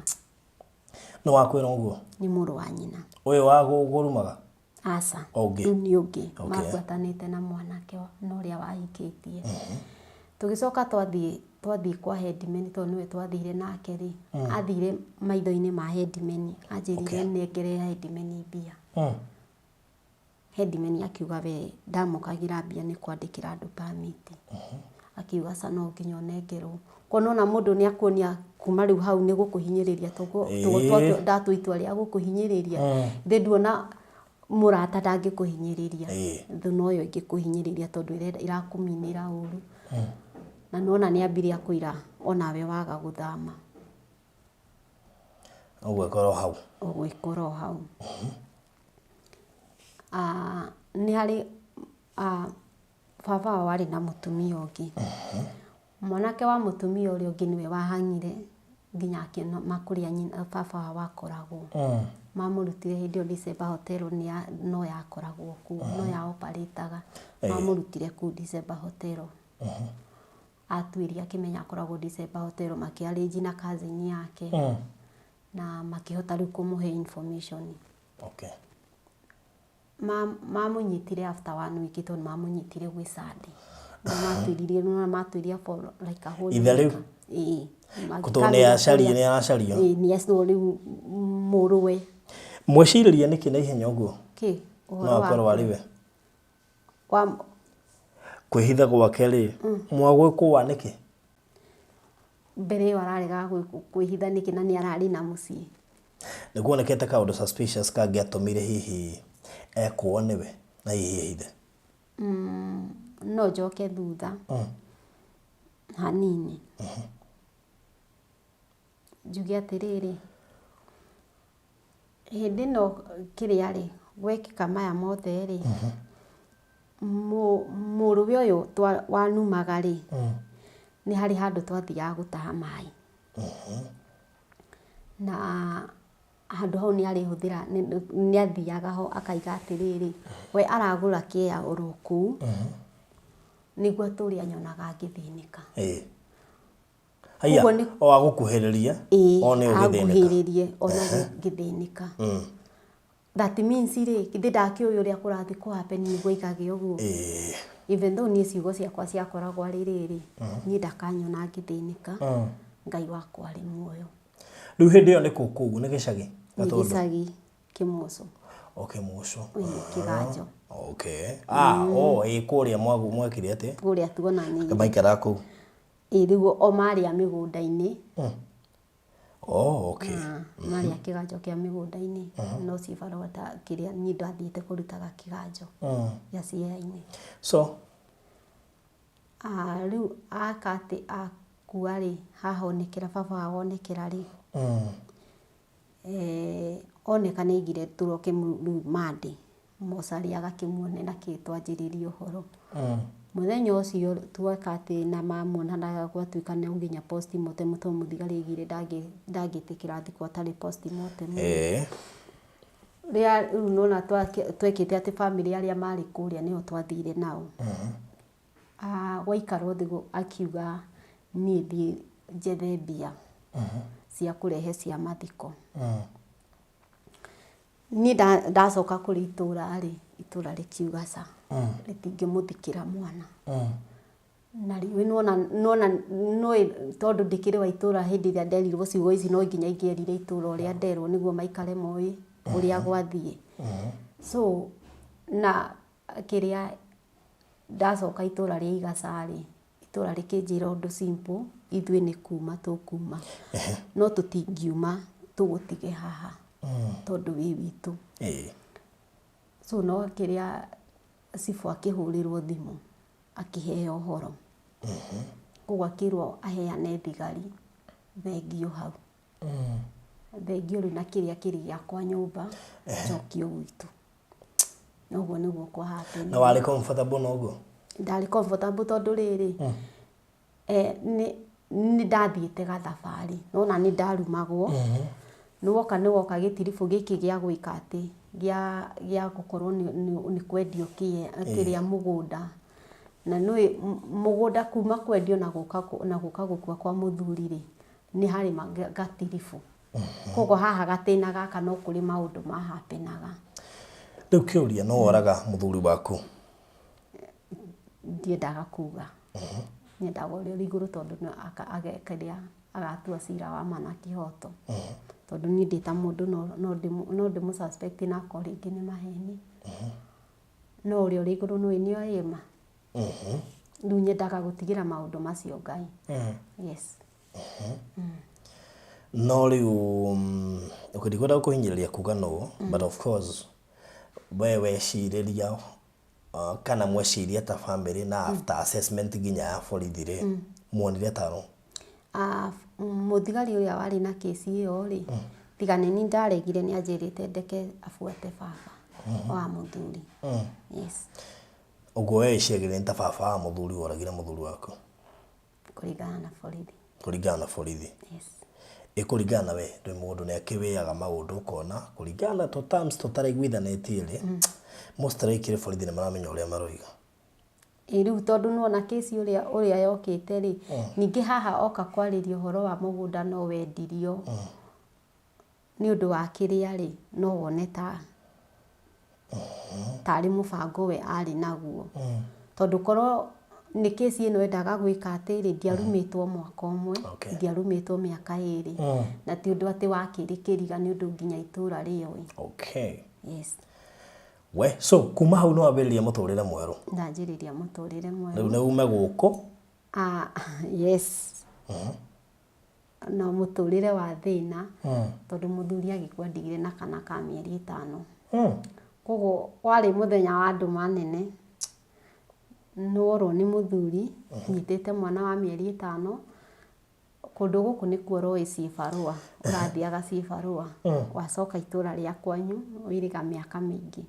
Nĩ wakwĩra ũguo? Nĩ mũrũ wa nyina. Ũyũ wa gũrumaga? Aca. Ũngĩ. Rĩu nĩ ũngĩ. Mabuatanĩte na mwanake na ũrĩa wahikĩtie. Tũgĩcoka twathiĩ kwa headman tondũ nĩwe twathire nake rĩ, athire maitho-inĩ ma headman, anjĩrire nengere headman mbia. Headman akiuga we ndamũkagĩra mbia nĩ kwandĩkĩra andũ permit. Akiuga aca no nginya ũnengerwo. Kuona ona mũndũ nĩ akuonia kuma rĩu hau nĩ gũkũhinyĩrĩria ndatua itua rĩa gũkũhinyĩrĩria. Thĩ nduona mũrata ndangĩkũhinyĩrĩria. Thũ noyo ĩngĩkũhinyĩrĩria tondũ ĩrakũminĩra ũru. Na nĩwona nĩ ambire akwĩra onawe waga gũthama. Ũgwĩkora o hau. Ũgwĩkora o hau. Nĩ harĩ baba wao arĩ na mũtumia ũngĩ. Mwanake wa mũtumia ũrĩa ũngĩ nĩwe wahang'ire nginya akĩona kũrĩa nyina baba wao akoragwo. Mamũrutire hĩndĩ ĩyo December Hotel no yakoragwo kuo, no ya operate-aga. Mamũrutire kũu December Hotel. Atuĩria akĩmenya akoragwo December Hotel, makĩarrange na cousin yake. Na makĩhota rĩu kũmũhe information. Mamũnyitire after 1 week tondũ mamũnyitire gwĩ Sunday. Nĩ matuĩririe, nĩ matuĩria for like a whole Ithe rĩu? week. Ĩĩ. Tondũ nĩ acario, nĩ aracario. Ĩĩ, nĩ acio rĩu mũrũwe. Mwecirĩria nĩkĩ na ihenya ũguo? Kĩ? No Ũhoro wa akorwo arĩ we. Wa Kwĩhitha gwake rĩ, mwagwĩkũa nĩkĩ? Mbere ĩyo araregaga kwĩhitha nĩkĩ na nĩ ararĩ na mũciĩ? Nĩ kuonekete kaũndũ suspicious kangĩatũmire hihi ekũo nĩwe na hihi ehithe? No njoke thutha hanini njuge atĩrĩrĩ, hĩndĩ ĩno kĩrĩa rĩ, gwekĩka maya mothe rĩ, mũrũwe ũyũ wanumaga rĩ, nĩ harĩ handũ twathiaga gũtaha maĩ. Na handũ hau nĩ arĩhũthĩra, nĩ athiaga ho akaiga atĩrĩrĩ, we aragũra kĩea oro kũu, nĩguo atũre anyonaga ngĩthĩnĩka. Haiya, Ũguo nĩ- o agũkuhĩrĩria, Ĩĩ, one ũgĩthĩnĩka. Anguhĩrĩrie one ngĩthĩnĩka. That means rĩ, githĩ ndakĩũĩ ũrĩa kũrathiĩ kũ happen nĩguo aigage ũguo? Even though niĩ ciugo ciakwa ciakoragwo arĩ rĩrĩ, niĩ ndakanyona ngĩthĩnĩka, Ngai wakwa arĩ muoyo. Rĩu hĩndĩ ĩyo nĩ kũ kũu nĩ gĩcagi? Nĩ gĩcagi Kĩmoco. O Kĩmoco. Ĩĩ, Kĩganjo. Okay. Ah, oh, ĩĩ kũrĩa mwekire atĩ? Kũrĩa tuonanĩire. Maikaraga kũu? Ĩĩ, rĩu o marĩa mĩgũnda-inĩ. Oh, okay. Marĩa kĩganjo kĩa mĩgũnda-inĩ, no cibarũa ta kĩrĩa niĩ ndathiĩte kũrutaga kĩganjo gĩa Siaya-inĩ. So? Ah, rĩu aka atĩ akua rĩ, haha onekera baba wao onekera rĩ, oneka nĩ aigire tũroke rĩu Monday mocarĩ agakĩmuone na kĩ twanjĩrĩrie ũhoro. Mũthenya ũcio tweka atĩ na mamuona na gwatuĩka no nginya postmortem tondũ mũthigari aigire ndangĩtĩkĩra thikũ atarĩ postmortem. Rĩrĩa rĩu nĩwona twekĩte atĩ bamĩrĩ arĩa marĩ kũrĩa nĩo twathire nao. Gwaikarwo thĩ akiuga niĩ thiĩ njethe mbia cia kũrehe cia mathiko. Niĩ ndacoka kũrĩ itũra rĩ, itũra rĩkiuga ca, rĩtingĩmũthikĩra mwana. Na rĩu nĩwona, nĩwona nĩũĩ tondũ ndĩkĩrĩ wa itũra hĩndĩ ĩrĩa nderirwo ciugo ici no nginya ingĩerire itũra ũrĩa nderwo nĩguo maikare moĩ ũrĩa gwathiĩ. So na kĩrĩa ndacoka itũra rĩa Igaca rĩ, itũra rĩkĩnjĩra ũndũ simple, ithuĩ nĩ kuma tũkuma. No tũtingiuma tũgũtige haha tondũ wĩ witũ. So no kĩrĩa cibũ akĩhũrĩrwo thimũ akĩheo ũhoro. Koguo akĩrwo aheane thigari thengio hau. Thengio rĩu na kĩrĩa kĩrĩ gĩakwa nyũmba njokio gwitũ. Ũguo nĩguo kwa happen. Na warĩ comfortable na ũguo? Ndarĩ comfortable tondũ rĩrĩ, nĩ ndathiĩte gathabarĩ, nĩwona nĩ ndarumagwo. Nĩwoka nĩwoka gĩtiribũ gĩkĩ gĩa gwĩka atĩ, gĩa gũkorwo nĩ kwendio kĩrĩa mũgũnda. Na nĩũĩ mũgũnda kuma kwendio na gũka gũkua kwa mũthuri rĩ, nĩ harĩ gatiribũ. Koguo haha gatĩna gaka no kũrĩ maũndũ mahapenaga. Rĩu kĩũria, no woraga mũthuri waku? Ndiendaga kuga. Nyendaga ũrĩa ũrĩ igũrũ tondũ agekĩria agatua cira wa ma na kĩhoto. Tondũ niĩ ndĩ ta mũndũ no ndĩmũ suspect na akorwo rĩngĩ nĩ maheni. No ũrĩa ũrĩ igũrũ nĩũĩ nĩoĩ ma. Rĩu nyendaga gũtigĩra maũndũ macio Ngai. Yes. No rĩu, okay, ndikwenda gũkũhinyĩrĩria kuga no, but of course we wecirĩria kana mweciria ta family na after assessment nginya ya borithi rĩ, muonire taro? Mũthigari ũrĩa warĩ na kesi ĩyo rĩ, tiga nĩ niĩ ndaregire nĩ anjĩrĩte ndeke abuate baba wa mũthuri. Yes. Ũguo we wĩciragia nĩ ta baba wa mũthuri woragire mũthuri waku? Kũringana na borithi. Kũringana na borithi. Yes. Ĩ kũringana na we, ndĩ mũndũ nĩ akĩwĩaga maũndũ ũkona, kũringana na tũ terms tũtaraiguithanĩtie rĩ, most likely borithi nĩ maramenya ũrĩa maroiga. Ĩ rĩu tondũ nĩwona kesi ũrĩa ũrĩa yokĩte rĩ, ningĩ haha oka kwarĩria ũhoro wa mũgũnda no wendirio nĩ ũndũ wa kĩrĩa rĩ, no wone ta tarĩ mũbango we arĩ naguo. Tondũ korwo Nĩ kesi ĩno endaga gwĩka atĩrĩ, ndiarumĩtwo mwaka ũmwe, ndiarumĩtwo mĩaka 2, na ti ũndũ atĩ wakĩrĩkĩriga, nĩ ũndũ nginya itũra rĩoĩ. Yes. We, so kuma hau nĩ wambĩrĩria mũtũrĩre mwerũ? Ndanjĩrĩria mũtũrĩre mwerũ. Rĩu nĩ ume gũkũ? Ah, yes. Na mũtũrĩre wa thĩna, tondũ mũthuri agĩkua ndigire na kana ka mĩeri 5. Koguo warĩ mũthenya wa nduma nene, nĩworwo nĩ mũthuri, nyitĩte mwana wa mĩeri 5. Kũndũ gũkũ nĩkuo ũroĩ ciĩbarũa, ũrathiaga ciĩbarũa, wacoka itũra rĩa kwanyu wĩrĩga mĩaka mĩingĩ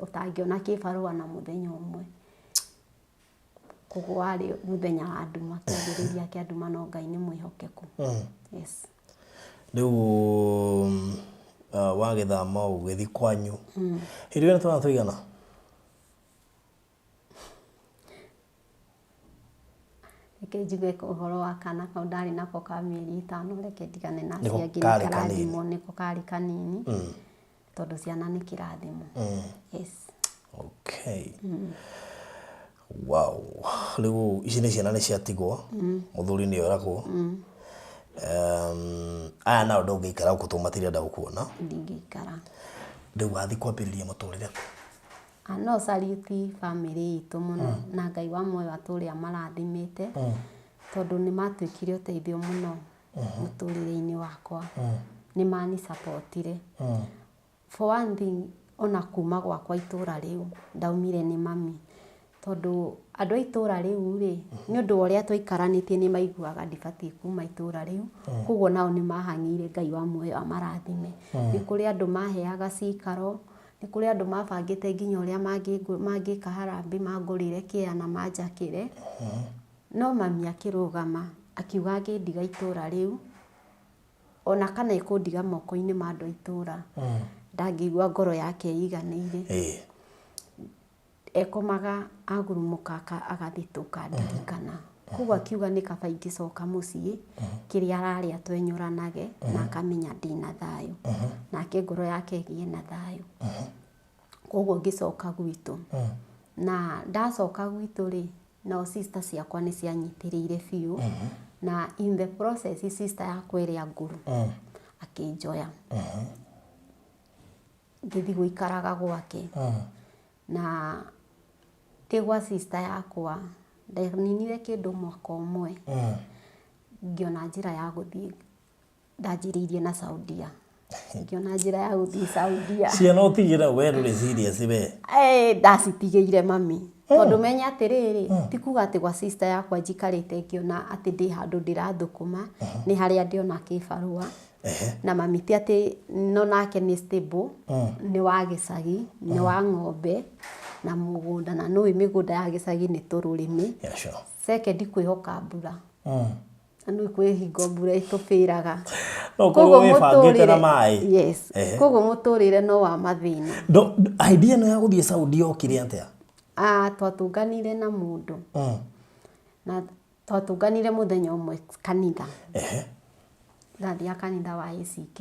ũtangĩona kĩbarũa na mũthenya ũmwe. Koguo warĩ mũthenya wa nduma, kĩambĩrĩria kĩa nduma, no Ngai nĩ mwĩhokeku. Yes. Rĩu wagĩthama ũgĩthiĩ kwanyu, hĩndĩ ĩyo nĩ twana tũigana? Reke njigue ũhoro wa kana kau ndarĩ nako ka mĩeri 5, reke ndigane na Nĩko acio angĩ, nĩ karĩ kanini. kĩrathimo, nĩko karĩ kanini, tondũ ciana nĩ kĩrathimo. Yes. Okay. Wow. Rĩu ici nĩ ciana nĩ ciatigwo, mũthuri nĩ oragwo. Aya nao ndũngĩikara gũkũ tondũ matirenda gũkuona. Ndingĩikara. Rĩu wathiĩ kwambĩrĩria mũtũrĩre kũ? No salute family itũ mũno, na Ngai wa muoyo atũre amarathimĩte, tondũ nĩ matuĩkire ũteithio mũno mũtũrĩre-inĩ wakwa. Nĩ manisapotire. For one thing, ona kuma gwakwa itũra rĩu ndaumire nĩ mami, tondũ andũ a itũra rĩu rĩ, nĩ ũndũ wa ũrĩa twaikaranĩtie nĩ maiguaga ndibatiĩ kuma itũra rĩu, koguo nao nĩ mahang'ĩire Ngai wa muoyo amarathime. Nĩ kũrĩ andũ maheaga cikaro, nĩ kũrĩ andũ mabangĩte nginya ũrĩa mangĩka harambee mangũrĩre kĩea na manjakĩre. No mami akĩrũgama akiuga angĩndiga itũra rĩu, ona kana ekũndiga moko-inĩ ma andũ a itũra, ndangĩigua ngoro yake ĩiganĩire. Ekomaga agurumũka agathitũka ndirikana. Koguo akiuga nĩ kaba ingĩcoka mũciĩ, kĩrĩa ararĩa twenyũranage, na akamenya ndĩna thayũ. Nake ngoro yake ĩgĩe na thayũ. Koguo ngĩcoka gwitũ. Na ndacoka gwitũ rĩ, nao sister ciakwa nĩ cianyitĩrĩire biũ. Na in the process sister yakwa ĩrĩa ngũrũ akĩnjoya. Ngĩthiĩ gũikaraga gwake. Na ndĩ gwa sister yakwa ndaninire kĩndũ mwaka ũmwe. Ngĩona njĩra ya gũthiĩ, ndanjĩrĩirie na Saudia. Ngĩona njĩra ya gũthiĩ Saudia. Ciana ũtigĩre we ndũrĩ serious we. Ndacitigĩire mami. Tondũ menya atĩrĩrĩ, ti kuga atĩ gwa sister yakwa njikarĩte ngĩona atĩ ndĩ handũ ndĩrathũkũma, nĩ harĩa ndĩona kĩbarũa. Na mami ti atĩ no nake nĩ stable, nĩ wa gĩcagi, nĩ wa ng'ombe na mũgũnda, na nĩũĩ mĩgũnda ya gĩcagi nĩ tũrũrĩmĩ. Yeah, sure. Second kwĩhoka mbura. Na nĩũĩ kwĩ hingo mbura ĩtũbĩraga. No ũkorwo wĩbangĩte na maĩ. Yes. Koguo mũtũrĩre no wa mathĩna. Idea ĩno ya gũthiĩ Saudi yokire atĩa? Twatũnganire na mũndũ. Na twatũnganire mũthenya ũmwe kanitha. Ndathiaga kanitha wa ACK.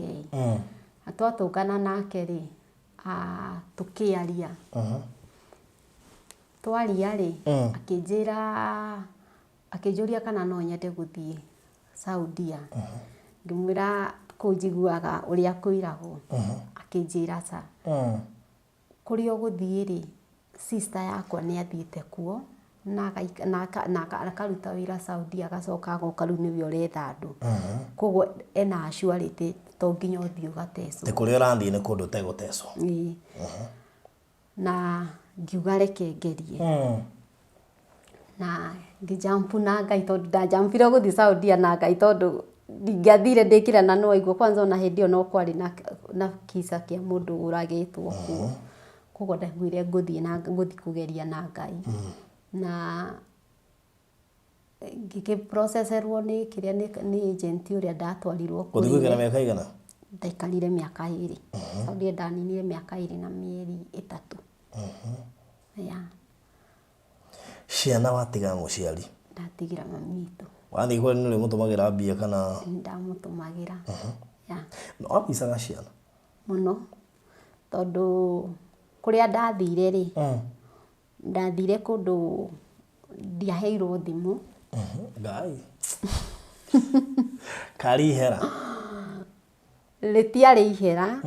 Na twatũngana nake rĩ, tũkĩaria. Twaria rĩ, akĩnjĩra, akĩnjũria kana no nyende gũthiĩ Saudia. Ngĩmwĩra kũu njiguaga ũrĩa kwĩragwo. Akĩnjĩra ca. Kũrĩa ũgũthiĩ rĩ, sister yakwa nĩ athiĩte kuo, na akaruta wĩra Saudia, agacoka agoka, rĩu nĩwe ũretha andũ. Koguo ena assurity to nginya ũthiĩ ũgatecwo. Atĩ kũrĩa ũrathiĩ nĩ kũndũ ũtegũtecwo. Ĩĩ. Na ngiuga reke ngerie. Na ngĩjump na Ngai, tondũ ndajampire gũthiĩ Saudia na Ngai, tondũ ndingĩathire ndĩkĩra na no aigua. Kwanza ona hĩndĩ ĩyo no kwarĩ na kisa kĩa mũndũ ũragĩtwo kuo. Koguo ndaiguire ngũthiĩ kũgeria na Ngai. Na ngĩkĩproceserwo nĩ kĩrĩa nĩ agent ũrĩa ndatwarirwo kũrĩ. Ũthiĩ gũikara mĩaka igana? Ndaikarire mĩaka 2. Saudia ndaninire mĩaka 2 na mĩeri 3. Yeah. Ciana watiga mũciari? Ndatigĩra mami witũ. Wathiĩ kũrĩa nĩ ũrĩmũtũmagĩra mbia kana? Ndamũtũmagĩra. Yeah. Na wambicaga ciana? Mũno. Tondũ kũrĩa ndathire rĩ, ndathire kũndũ Ndiaheirwo thimũ. Ngai. Karĩ ihera. Rĩtiarĩ ihera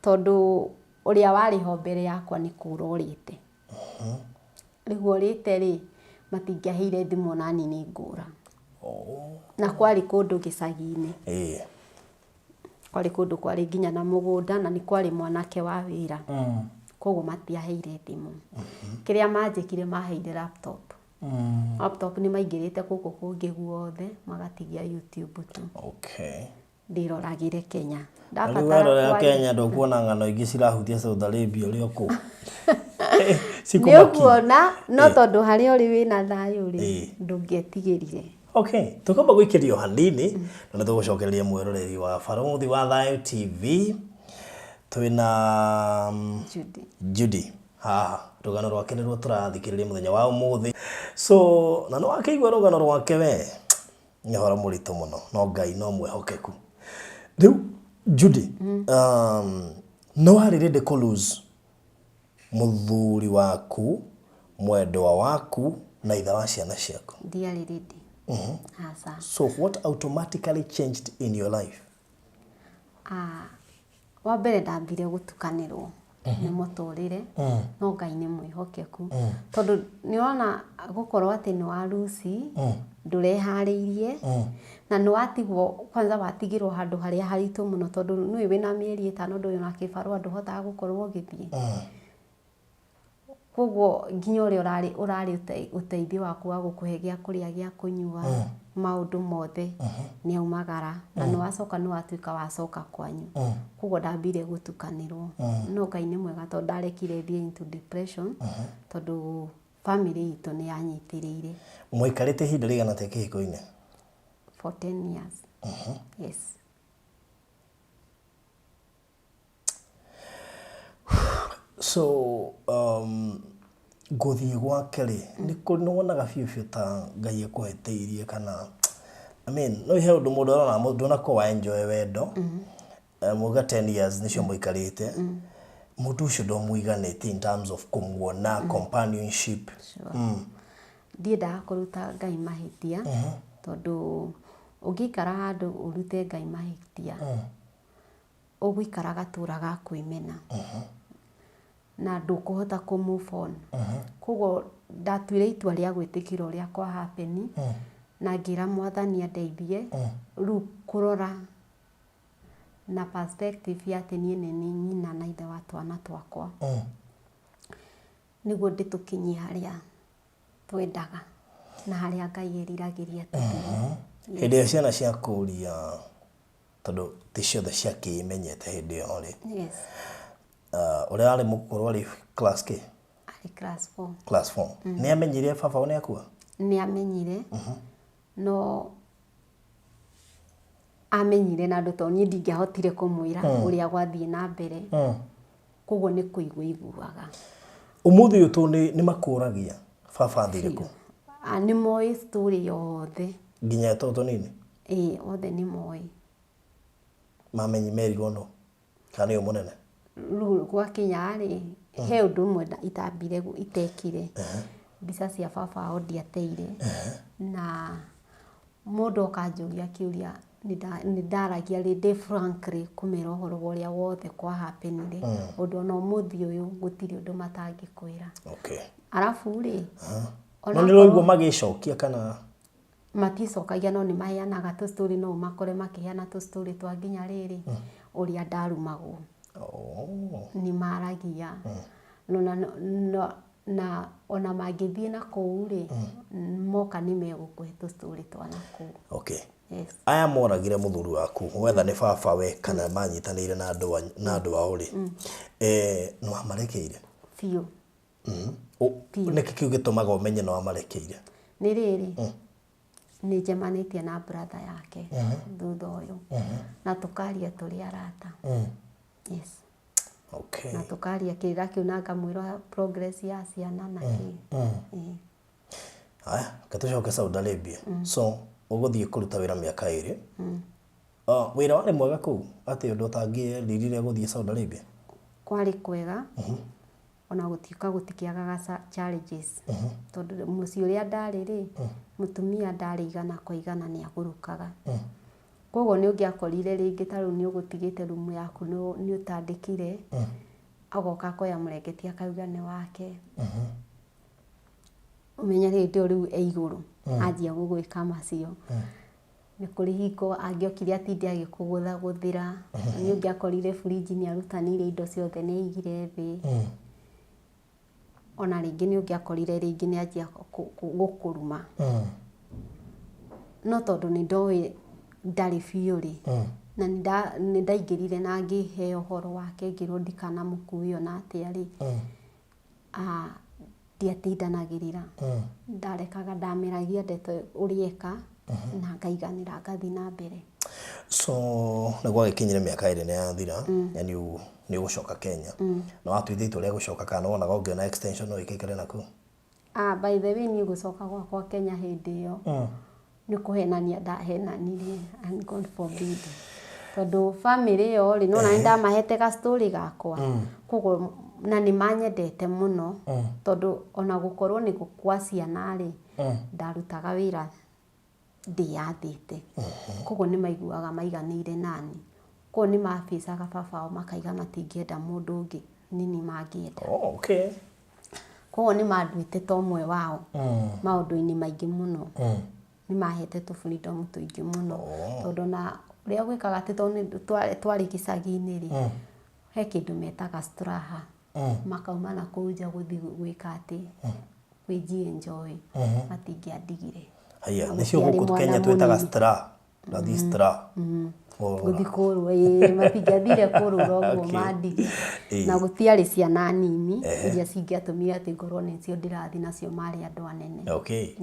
tondũ ũrĩa warĩ ho mbere yakwa nĩ kũra orĩte. Rĩu orĩte rĩ, matingĩaheire thimũ nani nĩ ngũra. Na kwarĩ kũndũ gĩcagi-inĩ. Kwarĩ kũndũ kwarĩ nginya na mũgũnda na nĩ kwarĩ mwanake wa wĩra. Koguo matiaheire thimũ. Kĩrĩa manjĩkire maheire laptop. Laptop nĩ maingĩrĩte gũkũ kũngĩ guothe magatigia YouTube tu. Ndĩroragĩre Kenya. Na rĩu werorera Kenya ndũkuona ng'ano ingĩ cirahutia Saudi Arabia ũrĩ o kũu. Nĩ ũkuona no tondũ harĩa ũrĩ wĩna thayũ rĩ, ndũngĩetigĩrire. Okay, tũkwamba gũikĩrio hanini na nĩ tũgũcokereria mwĩroreri wa Barũthi wa Thayũ TV. Twĩna Judy. Judy haha rũgano rwake nĩruo tũrathikĩrĩria mũthenya wa ũmũthĩ. So na nĩ wakĩigua rũgano rwake we, nĩ ũhoro mũritũ mũno no Ngai no mwĩhokeku. Rĩu Judy, nĩ warĩ ready kũ lose mũthuri waku, mwendwa waku na ithe wa ciana ciaku? Ndiarĩ ready. Aca. So what automatically changed in your life? Wa mbere ndambire gũtukanĩrwo nĩ mũtũrĩre, no Ngai nĩ mwĩhokeku. Tondũ nĩ ũrona gũkorwo atĩ nĩ wa lose, ndũreharĩirie, na nĩ watigwo, kwanza watigĩrwo handũ harĩa haritũ mũno tondũ nĩũĩ wĩna mĩeri 5 ndũrĩ na kĩbarũa ndũhotaga gũkorwo ũgĩthiĩ. Koguo nginya ũrĩa ũrarĩ ũrarĩ ũteithio waku wa gũkũhe gĩa kũrĩa gĩa kũnyua, maũndũ mothe nĩ aumagara na nĩ wacoka nĩ watuĩka wacoka kwanyu. Koguo ndambire gũtukanĩrwo. No Ngai nĩ mwega tondũ ndarekire thiĩ into depression tondũ family itũ nĩ yanyitĩrĩire. Mwaikarĩte ihinda rĩigana atĩa kĩhiko-inĩ? For 10 years. Yes. So gũthiĩ gwake rĩ, nĩ nĩ wonaga biũ biũ ta Ngai akũhĩtĩirie kana, I mean, no he ũndũ mũndũ arona ndũnakorwo wa enjoy wendo, muga 10 years nĩcio mũikarĩte, mũndũ ũcio ndũmũiganĩtie in terms of kũmuona, companionship. Sure. Ndiendaga kũruta Ngai mahĩtia tondũ ũngĩikara handũ ũrute Ngai mahĩtia, ũgũikara gatũra ga kwĩmena na ndũkũhota kũ move on. Koguo ndatuire itua rĩa gwĩtĩkĩra ũrĩa kwa happen na ngĩra Mwathani andeithie rĩu kũrora na perspective ya atĩ niĩ nĩ niĩ nyina na ithe wa twana twakwa nĩguo ndĩtũkinyie harĩa twendaga na harĩa Ngai eriragĩria tũthiĩ. Hĩndĩ ĩrĩa ciana ciakũria, tondũ ti ciothe ciakĩmenyete hĩndĩ ĩyo rĩ, Yes. Ũrĩa warĩ mũkũrũ arĩ class kĩ? Arĩ class 4. Class 4. Nĩ amenyire baba wao nĩ akua? Nĩ amenyire, no amenyire na andũ tondũ niĩ ndingĩahotire kũmwĩra ũrĩa gwathiĩ na mbere. Koguo nĩ kũigua iguaga. Ũmũthĩ ũyũ tũ nĩ makũragia baba athire kũ? Nĩ moĩ story yothe. Nginya tũtũ tũnini? Ĩĩ, othe nĩ moĩ. Mamenyi merirwo no? Kana nĩwe mũnene? Rĩu gwakinya rĩ, he ũndũ ũmwe itambire itekire. Mbica cia baba wao ndiateire. Na mũndũ oka anjũria kĩũria nĩ ndaragia ndĩ frankly kũmera ũhoro wa ũrĩa wothe kwa happenire. Ũndũ ona ũmũthĩ ũyũ gũtirĩ ũndũ matangĩkwĩra. Arabu rĩ, No nĩ ũraigua magĩcokia kana? Maticokagia no nĩ maheanaga tũ story, no ũmakore makĩheana tũ story twa nginya rĩrĩ ũrĩa ndarumagwo. Nĩ maragia. Na ona mangĩthiĩ na kũu rĩ, moka nĩ megũkũhe tũ story twa na kũu. Yes. Aya moragire mũthuri waku, wetha nĩ baba we kana manyitanĩire na andũ ao rĩ, nĩ wamarekeire? Biũ. Nĩkĩ kĩu gĩtũmaga ũmenye nĩ wamarekeire? Nĩ rĩrĩ, nĩ njemanĩtie na brother yake thutha ũyũ na tũkaria tũrĩ arata. Yes. Na tũkaria kĩrĩra kĩu na ngamwĩra progress ya ciana na kĩ. Haya, reke tũcoke Saudi Arabia. So, ũgũthiĩ kũruta wĩra mĩaka 2. Wĩra warĩ mwega kũu atĩ ũndũ ũtangĩeririre gũthiĩ Saudi Arabia? Kwarĩ kwega. Ona gũtuĩka gũtikĩagaga challenges, tondũ mũciĩ ũrĩa ndarĩ rĩ, mũtumia ndarĩ igana kwa igana, nĩ agũrũkaga. Koguo nĩ ũngĩakorire rĩngĩ ta rĩu nĩ ũgũtigĩte rumu yaku nĩ ũtandĩkire, agoka akoya mũrengeti akauga nĩ wake. Ũmenye hĩndĩ ĩyo rĩu e igũrũ anjia gũgwĩka macio. Nĩ kũrĩ hingo angĩokire atinde agĩkũgũthagũthĩra. Nĩ ũngĩakorire burinji nĩ arutanĩire indo ciothe, nĩ aigire thĩ. Ona rĩngĩ nĩ ũngĩakorire rĩngĩ nĩ anjia gũkũruma. No tondũ nĩ ndoĩ ndarĩ biũ rĩ, na nĩ ndaingĩrire na ngĩheo ũhoro wake, ngĩrwo ndikanamũkue ona atĩa rĩ, ndiatindanagĩrĩra. Ndarekaga, ndameragia ndeto ũrĩa eka na ngaiganĩra, ngathiĩ na mbere. So nĩ gwagĩkinyire mĩaka 2 nĩ yathira na nĩ ũgũcoka Kenya, na watuĩte itua rĩa gũcoka kana wonaga ũngĩona extension no ĩkĩikare nakuo? Ah, by the way, niĩ gũcoka gwakwa Kenya hĩndĩ ĩyo nĩ kũhenania ndahenanirie, and God forbid, tondũ family ĩyo rĩ, nona nĩ ndamahete ga story gakwa, koguo na nĩ manyendete mũno, tondũ ona gũkorwo nĩ kwa ciana rĩ, ndarutaga wĩra ndĩyathĩte, koguo nĩ maiguaga maiganĩire nani. Koguo nĩ mabicaga baba wao makaiga matingĩenda mũndũ ũngĩ, nini mangĩenda. Koguo nĩ manduĩte ta ũmwe wao maũndũ-inĩ maingĩ mũno. Nĩ mahete tũ freedom tũingĩ mũno, tondũ na ũrĩa gwĩkaga atĩ tondũ nĩ twarĩ gĩcagi-inĩ rĩ, he kĩndũ metaga straha, makauma na kũu nja gũthiĩ gwĩka atĩ kwĩji enjoy, matingĩandigire. Haya. Na nĩcio gũtiarĩ gũkũ mwana Kenya twĩtaga mũnini. stra ndathi stra. Gũthiĩ kũrũa, ĩĩ, matingĩathire kũrũra ũguo mandige. Na gũtiarĩ ciana nini iria cingĩatũmire atĩ ngorwo nĩcio ndĩrathiĩ nacio, marĩ andũ anene.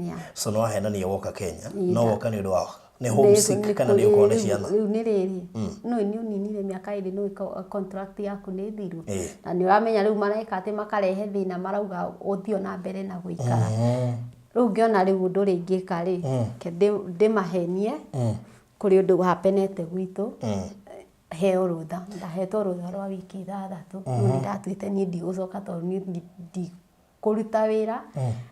Yeah. So nĩ wahenania woka Kenya, Ĩĩ, no woka nĩ ũndũ wa nĩ homesick kana nĩ ũkorwo nĩ ciana? Rĩu nĩ rĩrĩ, no nĩ ũninire mĩaka 2, nĩ contract yaku nĩ thiru, Ĩĩ. na nĩ ũramenya rĩu mareka atĩ makarehe thĩna, marauga ũthiĩ na mbere na gũikara. Rĩu ngĩona rĩu ũndũ ũrĩa ingĩka rĩ, ke ndĩmahenie kũrĩ ũndũ hapenete gwitũ, heo rũtha. Ndahetwo rũtha rwa wiki 6. Rĩu nĩ ndatuĩte niĩ ndigũcoka, tondũ niĩ ndikũruta wĩra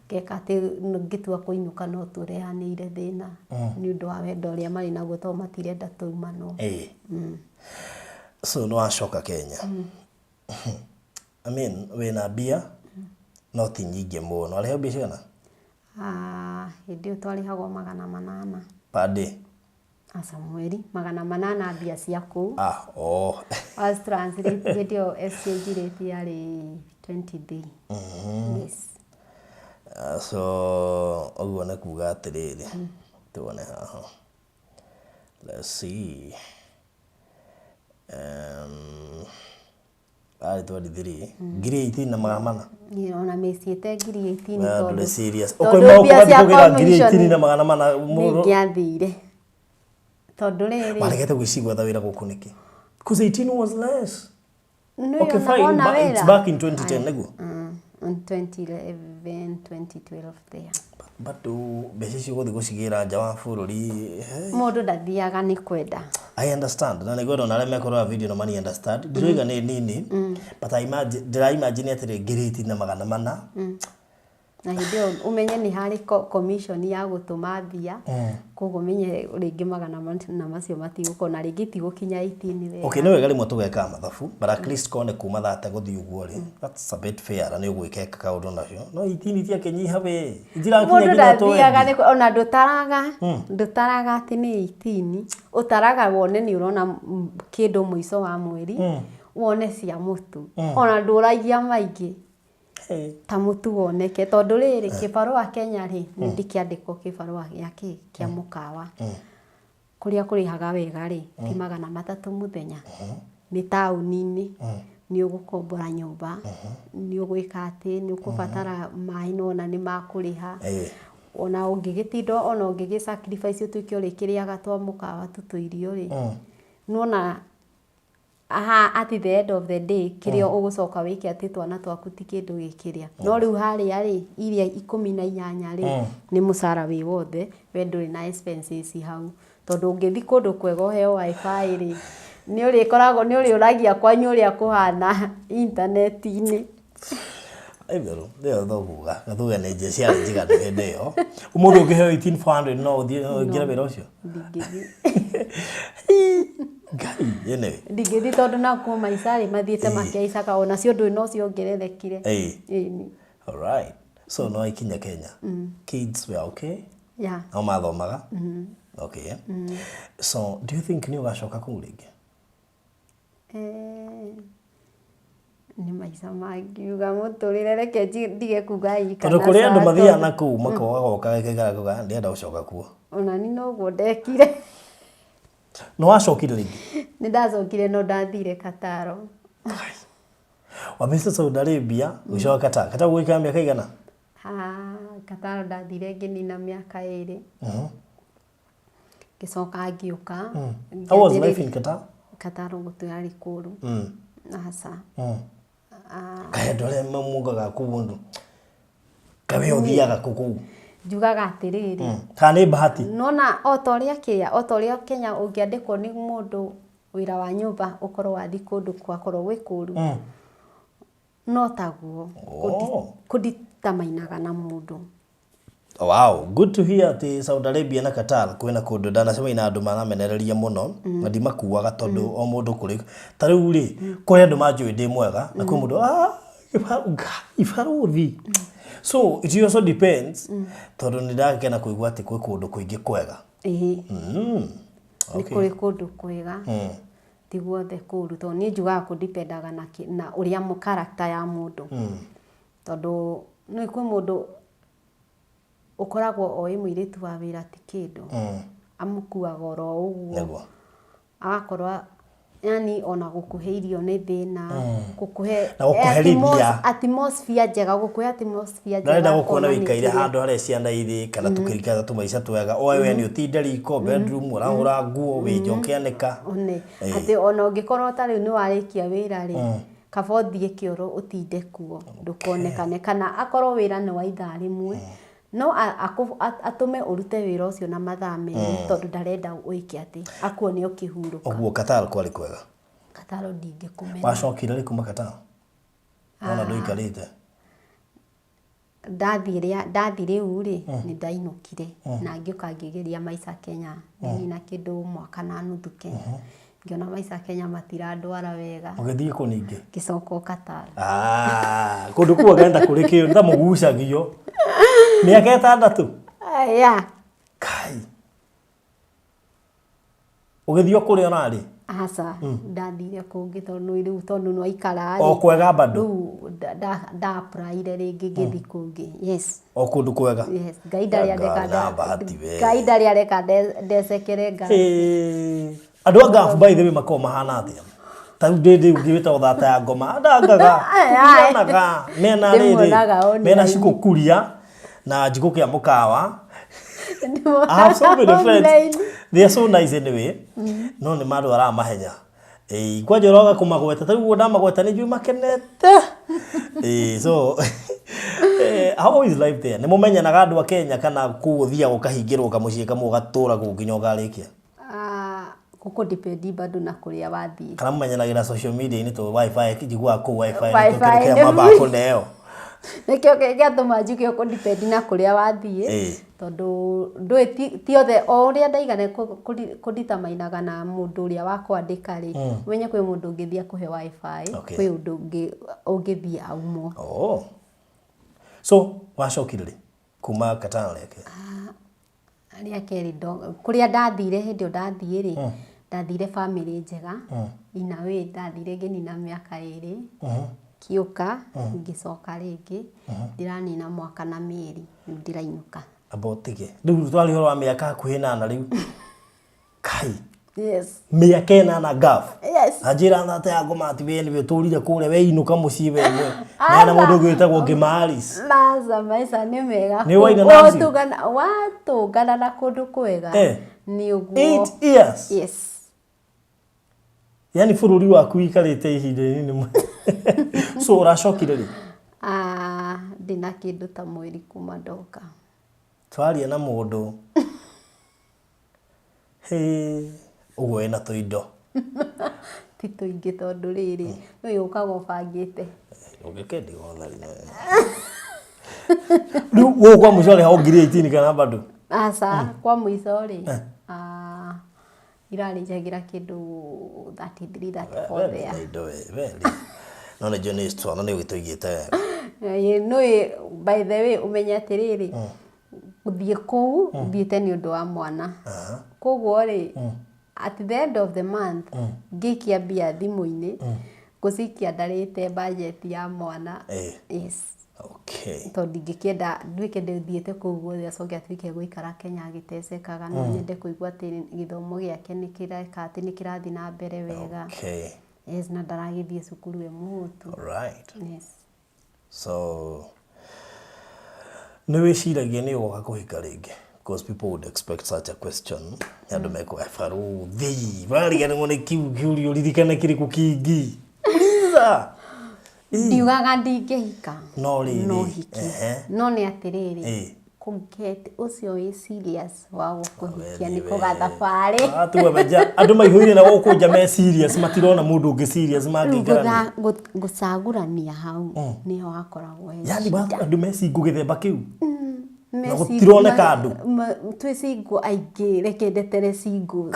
ngeka atĩ ngĩtua kũinũka no tũrehanĩire thĩna nĩ ũndũ wa wendo ũrĩa marĩ naguo, tondũ matirenda tũimanwo. Ĩĩ. So nĩ wacoka Kenya, I mean, wĩna mbia no ti nyingĩ mũno. Arĩheo mbia cigana? Ah, hĩndĩ ĩyo twarĩhagwo 800. Per day? Aca, mweri 800, mbia cia kũu. Ah, oh. Was translate, hĩndĩ ĩyo exchange rate yarĩ 23, yes. Ah, so ũguo nĩ kuga atĩrĩrĩ, tuone haha, let's see, arĩ 23, ngiri 18 na 400. Niĩ ona mĩciĩte ngiri 18. Wewe Tondũ ndũrĩ serious. tondũ Ũkoima mbia gũkũ cia ũgathiĩ kũgĩra ngiri commission 18 na 400 mũndũ. Nĩingĩathire, tondũ rĩrĩ, Waregete gwĩciria gwetha wĩra gũkũ nĩkĩ? Because 18 was less. Nĩ Okay, ona fine, wona but it's wĩra. back in 2010 nĩguo? 2011, 2012 there. Bado mbeca icio gũthiĩ gũcigĩra nja wa bũrũri, eh. Mũndũ ndathiaga nĩ kwenda. I understand, na nĩngwenda ona arĩa mekũrora video no mani understand. Ndiroiga nĩ nini, but I imagine, ndĩra imagine atĩrĩ, ngiri 18 na 400. Na hĩndĩ ĩyo ũmenye nĩ harĩ commission ya gũtũma mbia, koguo ũmenye rĩngĩ 400 macio matigũkorwo na rĩngĩ itigũkinya 18 wega. Okay, nĩ wega rĩmwe tũgekaga mathabu, but at least korwo nĩ kuma thate gũthiĩ ũguo rĩ, that's a bit fair na nĩ ũgwĩka kaũndũ nacio. No 18 itiakĩnyiha we, itirakinya Mũndũ nginya ndathiaga 20. nĩ ona ndũtaraga atĩ nĩ 18, ũtaraga wone nĩ ũrona kĩndũ mũico wa mweri, wone cia mũtu, ona ndũragia maingĩ. Hey. Ta mũtu woneke, tondũ rĩrĩ, kĩbarũa Kenya rĩ, nĩ ndĩkĩandĩkwo kĩbarũa gĩa kĩ kĩa mũkawa kũrĩa kũrĩhaga wega rĩ, ti 300 mũthenya, nĩ taũni-inĩ, nĩ ũgũkombora nyũmba, nĩ ũgwĩka atĩ nĩ ũkũbatara maĩ, nĩwona nĩ makũrĩha. Ona ũngĩgĩtinda, ona ũngĩgĩ sacrifice ũtuĩke ũrĩkĩrĩaga twa mũkawa tu tũirio rĩ, nĩwona aha at the end of the day kĩrĩa ũgũcoka wĩke atĩ twana twaku ti kĩndũ gĩkĩrĩa. No rĩu harĩa rĩ, iria 18 rĩ, nĩ mũcara wĩ wothe, we ndũrĩ na expenses hau, tondũ ũngĩthiĩ kũndũ kwega ũheo WiFi rĩ, nĩ ũrĩkoragwo nĩ ũrĩũragia kwanyu ũrĩa kũhana intaneti-inĩ. Itherũ nĩyo tũkuga gatuge nĩ njĩ ciarĩ njiganu hĩndĩ ĩyo. Ũmũthĩ ũngĩheo 18400 no ũthiĩ no ũingĩre wĩra ũcio? Ndingĩthiĩ. Ngai, anyway. Ndingĩthiĩ tondũ nakuo maica rĩ mathiĩte makĩhaicaga, onacio ndũĩ no ciongererekire. Ĩni. All right. So no ikinya Kenya. Kids were okay? Yeah. No mathomaga? Okay. So do you think nĩ ũgacoka kũu rĩngĩ? Nĩ maica mangiuga mũtũrĩre, reke ndige kuga ĩ Tondũ kana kũrĩ andũ ca, mathiaga tondũ na kũu makoga goka gakaikara kuga ndĩrenda gũcoka kuo. Ona ni noguo ndekire. Nĩ wacokire rĩngĩ? Nĩ ndacokire no ndathire Qatar. Wambĩte Saudi Arabia, ũgĩcoka Qatar. Qatar gũikara mĩaka igana? Qatar ndathire ngĩnina mĩaka 2. Ngĩcoka ngĩũka. How was life in Qatar? Qatar gũtiarĩ kũũru. Aca. Kaĩ andũ arĩa mamugaga kũu ũndũ. Kaĩ we ũthiaga kũ kũu? Njugaga atĩrĩrĩ. Kana nĩ bahati? Nona o ta ũrĩa kĩrĩa, o ta ũrĩa Kenya ũngĩandĩkwo nĩ mũndũ wĩra wa nyũmba ũkorwo wathiĩ kũndũ gwakorwo gwĩ kũũru. No taguo. Kũnditamainaga na mũndũ. Wow, good to hear atĩ Saudi Arabia na Qatar kwĩna kũndũ ndanacemania na andũ maramenereria mũno na ndimakuaga tondũ o mũndũ kũrĩ ta rĩu rĩ kũrĩ andũ manjũĩ ndĩ mwega na kwĩ mũndũ ibarũthi. So it also depends tondũ nĩ ndakena kũigua atĩ kwĩ kũndũ kũingĩ kwega. Ĩĩ. Nĩ kũrĩ kũndũ kwega. Ti guothe kũũru tondũ niĩ njugaga kũdipendaga na ũrĩa character ya mũndũ. Tondũ nĩ kwĩ mũndũ ũkoragwo oĩ mũirĩtu wa wĩra ti kĩndũ. Amũkuaga oro ũguo. Agakorwo yani ona gũkũhe irio nĩ thĩna, gũkũhe Na gũkũherithia. atmosphere njega, gũkũhe atmosphere njega. Ndarenda gũkuona akona nĩ wĩikaire kĩrĩa. handũ harĩa ciana irĩ kana tũkĩrikana tũmaica twega. Oe we nĩ ũtinde riko, bedroom, ũrahũra nguo, wĩ nja ũkĩanĩka. One, atĩ ona ũngĩkorwo ta rĩu nĩ warĩkia wĩra rĩ, kaba ũthiĩ kĩoro ũtinde kuo, ndũkonekane. Kana akorwo wĩra nĩ wa ithaa rĩmwe, no atũme ũrute wĩra ũcio na mathaa merĩ tondũ ndarenda ũike atĩ akuone ũkĩhurũka. Ũguo Qatar kwarĩ kwega? Qatar ndingĩkũmena. Wacokire rĩ kuma Qatar? Wona ndũikarĩte? Ndathiĩ rĩu rĩ, nĩ ndainũkire na ngĩũka ngĩgeria maica Kenya. Ngĩnina kĩndũ mwaka na nuthu Kenya. Ngĩona maica Kenya matirandwara wega. Ũgĩthiĩ kũ ningĩ? Ngĩcoka o Qatar. Kũndũ kũu anga nĩ ta kũrĩ kĩo, nĩ ta mũgucagio. Mĩaka 6? Yeah. Kai. Ũgĩthiĩ o kũrĩa ũrarĩ? Aca, ndathire kũngĩ tondũ rĩu tondũ nĩ waikara O rĩ. kwega bado? Rĩu nda-applyire rĩngĩ ngĩthiĩ kũngĩ. Yes. O kũndũ kwega? Yes. Ngai ndarĩ areka Na bahati we. Ngai ndarĩ areka ndecekere Ngai. Andũ a Gulf by the way makoragwo mahana atĩa? Ta rĩu ndĩ ũngĩ wĩtagwo thata ya ngoma. Andangaga. Tũthianaga. Mena rĩrĩ. Ndĩmuonaga online. Mena cikũkuria na njikũ kĩa mũkawa. I have so many friends. They are so nice anyway. No nĩ marwaraga mahenya. Kwanja ũroga kũmagweta. Ta rĩu ũguo ndamagweta nĩ njũĩ makenete. So how is life there? Nĩ mũmenyanaga andũ a Kenya kana kũu ũthiaga ũkahingĩrwo kamũciĩ kamwe ũgatũra kũu nginya ũkarĩkia? Gũkũ depend bado na kũrĩa wathiĩ. Kana mũmenyanagĩra social media-inĩ tondũ wifi njiguaga kũu wifi nĩkĩo Wifi kĩndũ kĩrĩa nĩ mambaga kũneo. Nĩkĩo gĩatũma njuge ũkũ depend na kũrĩa wathiĩ. Tondũ ndũĩ ti othe o ũrĩa ndaigana kũnditamainaga na mũndũ ũrĩa wa kwandĩka rĩ, ũmenye kwĩ mũndũ ũngĩthiĩ akũhe wifi, kwĩ ũndũ ũngĩ ũngĩthiĩ aumwo. So wacokire rĩ kuma Qatar rĩake? Rĩa kerĩ kũrĩa ndathire hĩndĩ ĩyo ndathiĩ rĩ, ndathire family njega. In a way ndathire ngĩnina mĩaka 2. Ngĩũka, ngĩcoka rĩngĩ, ndĩranina mwaka na mĩeri, rĩu ndĩrainũka. Amba ũtige. Rĩu twarĩ ũhoro wa mĩaka hakuhĩ 8 rĩu. Kai. Yes. Mĩaka 8 Gulf. Yes. Na njĩra thata ya ngoma atĩ we nĩwe ũtũrire kũrĩa we inũka mũciĩ we mwe. Mena mũndũ ũngĩ wĩtagwo Ngĩma Alice. Maca, maica nĩ mega. Nĩ waina na acio? Watũngana na kũndũ kwega. Nĩ ũguo. 8 years. Yes. Yani bũrũri waku ũikarĩte ihinda inini mũno. So ũracokire rĩ? Ndĩna kĩndũ ta mweri kuma ndoka. Twaria na mũndũ. Ũguo wĩna tũindo. Ti tũingĩ tondũ rĩrĩ, nĩ ũkaga ũbangĩte. Ũngĩkendia wathari. Rĩu gũkũ kwa mũico rĩ, ho 18,000 kana bado? Aca, kwa mũico rĩ, irarĩnjagĩra kĩndũ 33, 34 there. Na indo we, we rĩ. No nĩ njũĩ nĩ twana nĩ ũgĩtũigĩte wega. Ĩĩ, nĩũĩ, by the way, ũmenye atĩrĩrĩ, gũthiĩ kũu thiĩte nĩ ũndũ wa mwana. Koguo rĩ, at the end of the month, ngĩikia mbia thimũ-inĩ, ngũcikia ndarĩte budget ya mwana. Yes. Tondũ ndingĩkĩenda nduĩke ndĩthiĩte kũu guothe acoke atuĩke gũikara Kenya agĩtecekaga. No nyende kũigua atĩ gĩthomo gĩake nĩ kĩreka atĩ nĩ kĩrathiĩ na mbere wega. Yes, na ndaragĩthiĩ cukuru e mũhũtu. Yes. So nĩ wĩciragia nĩ ũgoka kũhika rĩngĩ? Because people would expect such a question. Andũ mekuga baruthi wariganĩrwo nĩ kiu kĩũria ũririkane kĩrĩkũ kĩngĩ. Uliza. Ndiugaga ndingĩhika. No rĩrĩ. No hiki. No nĩ atĩrĩrĩ, kũ-get ũcio wĩ serious wa gũkũhikia nĩ kũgathabarĩ. Andũ maihũire na gũkũ nja me serious, matirona mũndũ ũngĩ serious mangĩikarania. Gũcagũrania hau nĩho hakoragwo he shida. Yani andũ me single gĩthemba kĩu? Na gũtironeka andũ. Twĩ single aingĩ, reke ndetere single.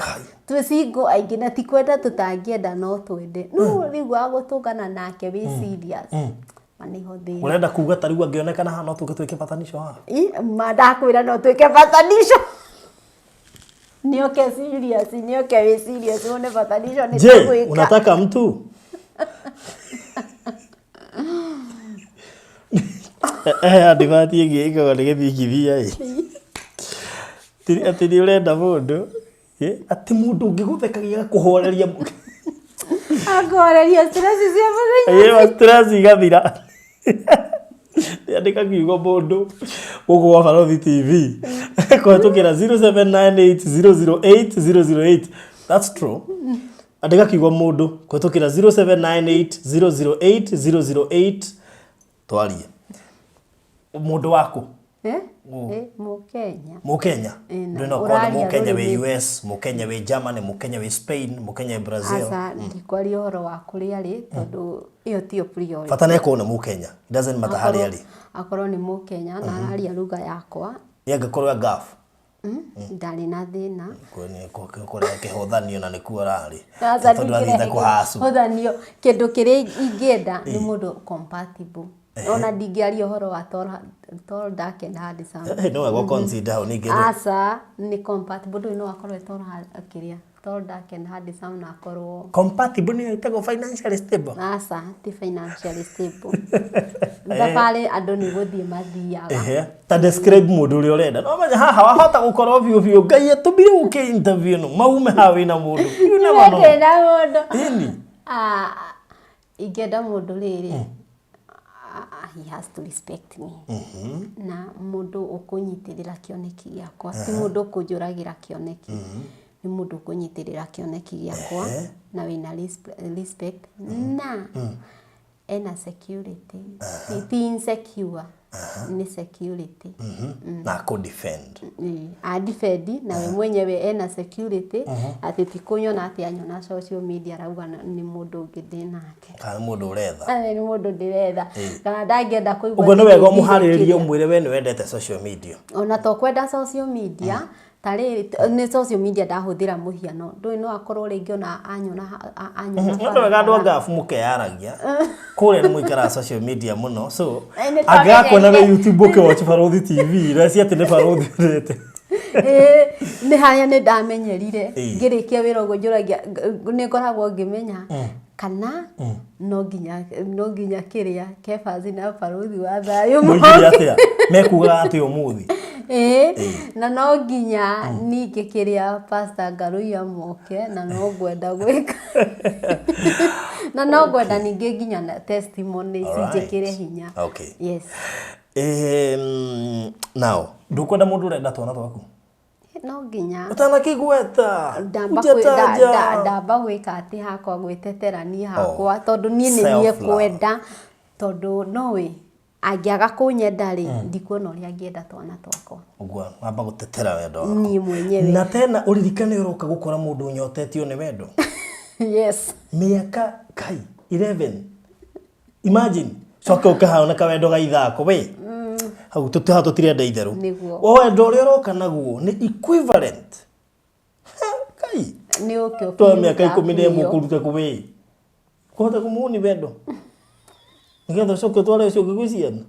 Twĩ single aingĩ na ti kwenda tũtangĩenda no twende. No rĩu wa gũtũngana nake wĩ serious. Ma nĩho thĩna. Ũrenda kuga ta rĩu angĩonekana haha no tũke twĩke patanisho haha? Ma ndakwĩra no twĩke patanisho. Nĩoke serious, nĩoke wĩ serious wone patanisho nĩ Je, tũgwĩka. unataka mtu? Advert ĩngĩ ĩkoragwo nĩ gĩthingithia ĩ. Atĩ nĩ ũrenda mũndũ, atĩ mũndũ ũngĩgũthekagia agakũhoreria. Akũhoreria stress cia mũthenya. Ĩĩ, stress igathira. Andĩka kiugo mũndũ gũkũ gwa Barothi TV kũhetũkĩra 0798008008. That's true. Andĩka kiugo mũndũ kũhetũkĩra 0798008008 twarie. Mũndũ waku? Mũkenya. Mũkenya? Ĩĩ, na Ndũĩ no ũkorwo nĩ ũraria Mũkenya wĩ rũrĩmĩ. US, Mũkenya wĩ Germany, Mũkenya wĩ Spain, Mũkenya wĩ Brazil. Aca, ndikwaria ũhoro wa kũrĩa arĩ tondũ ĩyo tiyo priority. Bata nĩ akorwo nĩ Mũkenya. It doesn't matter harĩa arĩ. Akorwo nĩ Mũkenya na araria lugha yakwa. Ĩ angĩkorwo e Gulf? Ndarĩ na thĩna. Kũrĩa kĩhũthanio na nĩkuo ararĩ. Aca, Tondũ athiĩte ndingĩrehe kũhacu. kĩhũthanio. Kĩndũ kĩrĩa ingĩenda nĩ mũndũ compatible. Ona ndingĩaria ũhoro wa tall, dark and handsome. Nĩ wega ũ-consider hau ningĩ. Aca, nĩ compatible. Ndũĩ no akorwo e tall, kĩrĩa, tall, dark and handsome na akorwo Compatible nĩyo ĩtagwo financially stable. Aca, ti financially stable. Thabarĩ andũ nĩ gũthiĩ mathiaga. Ehe. Ta describe mũndũ ũrĩa ũrenda. No menya haha wahota gũkorwo biũ biũ Ngai atũmire ũke interview ĩno maume haha wĩna mũndũ. You never know. Ndĩna mũndũ. Ĩni. Ah, ingĩenda mũndũ rĩrĩ, he has to respect me. Na mũndũ ũkũnyitĩrĩra kĩoneki gĩakwa. Ti mũndũ ũkũnjũragĩra kĩoneki. Nĩ mũndũ ũkũnyitĩrĩra kĩoneki gĩakwa na wĩna respect na ena security. Ti insecure, nĩ security. Na akũ defend. A defend na we mwenyewe ena security atĩ ti kũnyona atĩ anyona social media arauga nĩ mũndũ ũngĩ ndĩ nake. Kana nĩ mũndũ ũretha. Kana nĩ mũndũ ndĩretha. Kana ndangĩenda kũigua Ũguo nĩ atĩ wega ndĩthire ũmũharĩrĩrie kĩrĩa. ũmwĩre we nĩ wendete social media. Ona to kwenda social media, ta rĩrĩ nĩ social media ndahũthĩra mũhiano, ndũĩ no akorwo rĩngĩ ona anyona anyona Nĩ wega andũ a barabara. Gulf mũkeyaragia. Kũrĩa nĩ mũikaraga social media mũno. So Nĩ angĩgakuona wĩ twamenyerire. YouTube ũkĩ watch Barothi TV, reci atĩ nĩ Barothi ũrete. Ĩĩ, nĩ harĩa nĩ ndamenyerire. Ngĩrĩkia wĩra ũguo njũragia, nĩ ngoragwo ngĩmenya kana no nginya kĩrĩa Kebathi na Barothi wa thayũ Moigire moke. atĩa? Mekugaga atĩa ũmũthĩ? Ĩĩ, na no nginya ningĩ kĩrĩa Pastor Ngaruiya moke na no ngwenda gwĩka na no ngwenda ningĩ nginya na testimony cinjĩkĩre hinya. Yes. Now, ndũkwenda mũndũ ũrenda twana twaku? No nginya. Ũtanakĩgweta. Ndamba ndamba gwĩka atĩ hakwa gwĩtetera niĩ hakwa tondũ niĩ nĩ niĩ kwenda tondũ noĩ angĩaga kũnyenda rĩ, ndikuona ũrĩa angĩenda twana twakwa. Ũguo wamba gũtetera wendo waku. Niĩ mwenyewe. Na tena ũririkane ũroka gũkora mũndũ ũnyotetio nĩ wendo. Yes. Mĩaka kai 11, imagine, coke ũkahana kawendo ga ithako we hau tũtiha tũtirenda itherũ. Nĩguo. O wendo ũrĩa ũroka naguo nĩ equivalent. Ha, kai. Nĩ ũke. Twa mĩaka 11 ũkũruta kũ we kũhota kũmũni wendo nĩgetha ũcoke ũtware ũcio ũngĩ gwĩ ciana.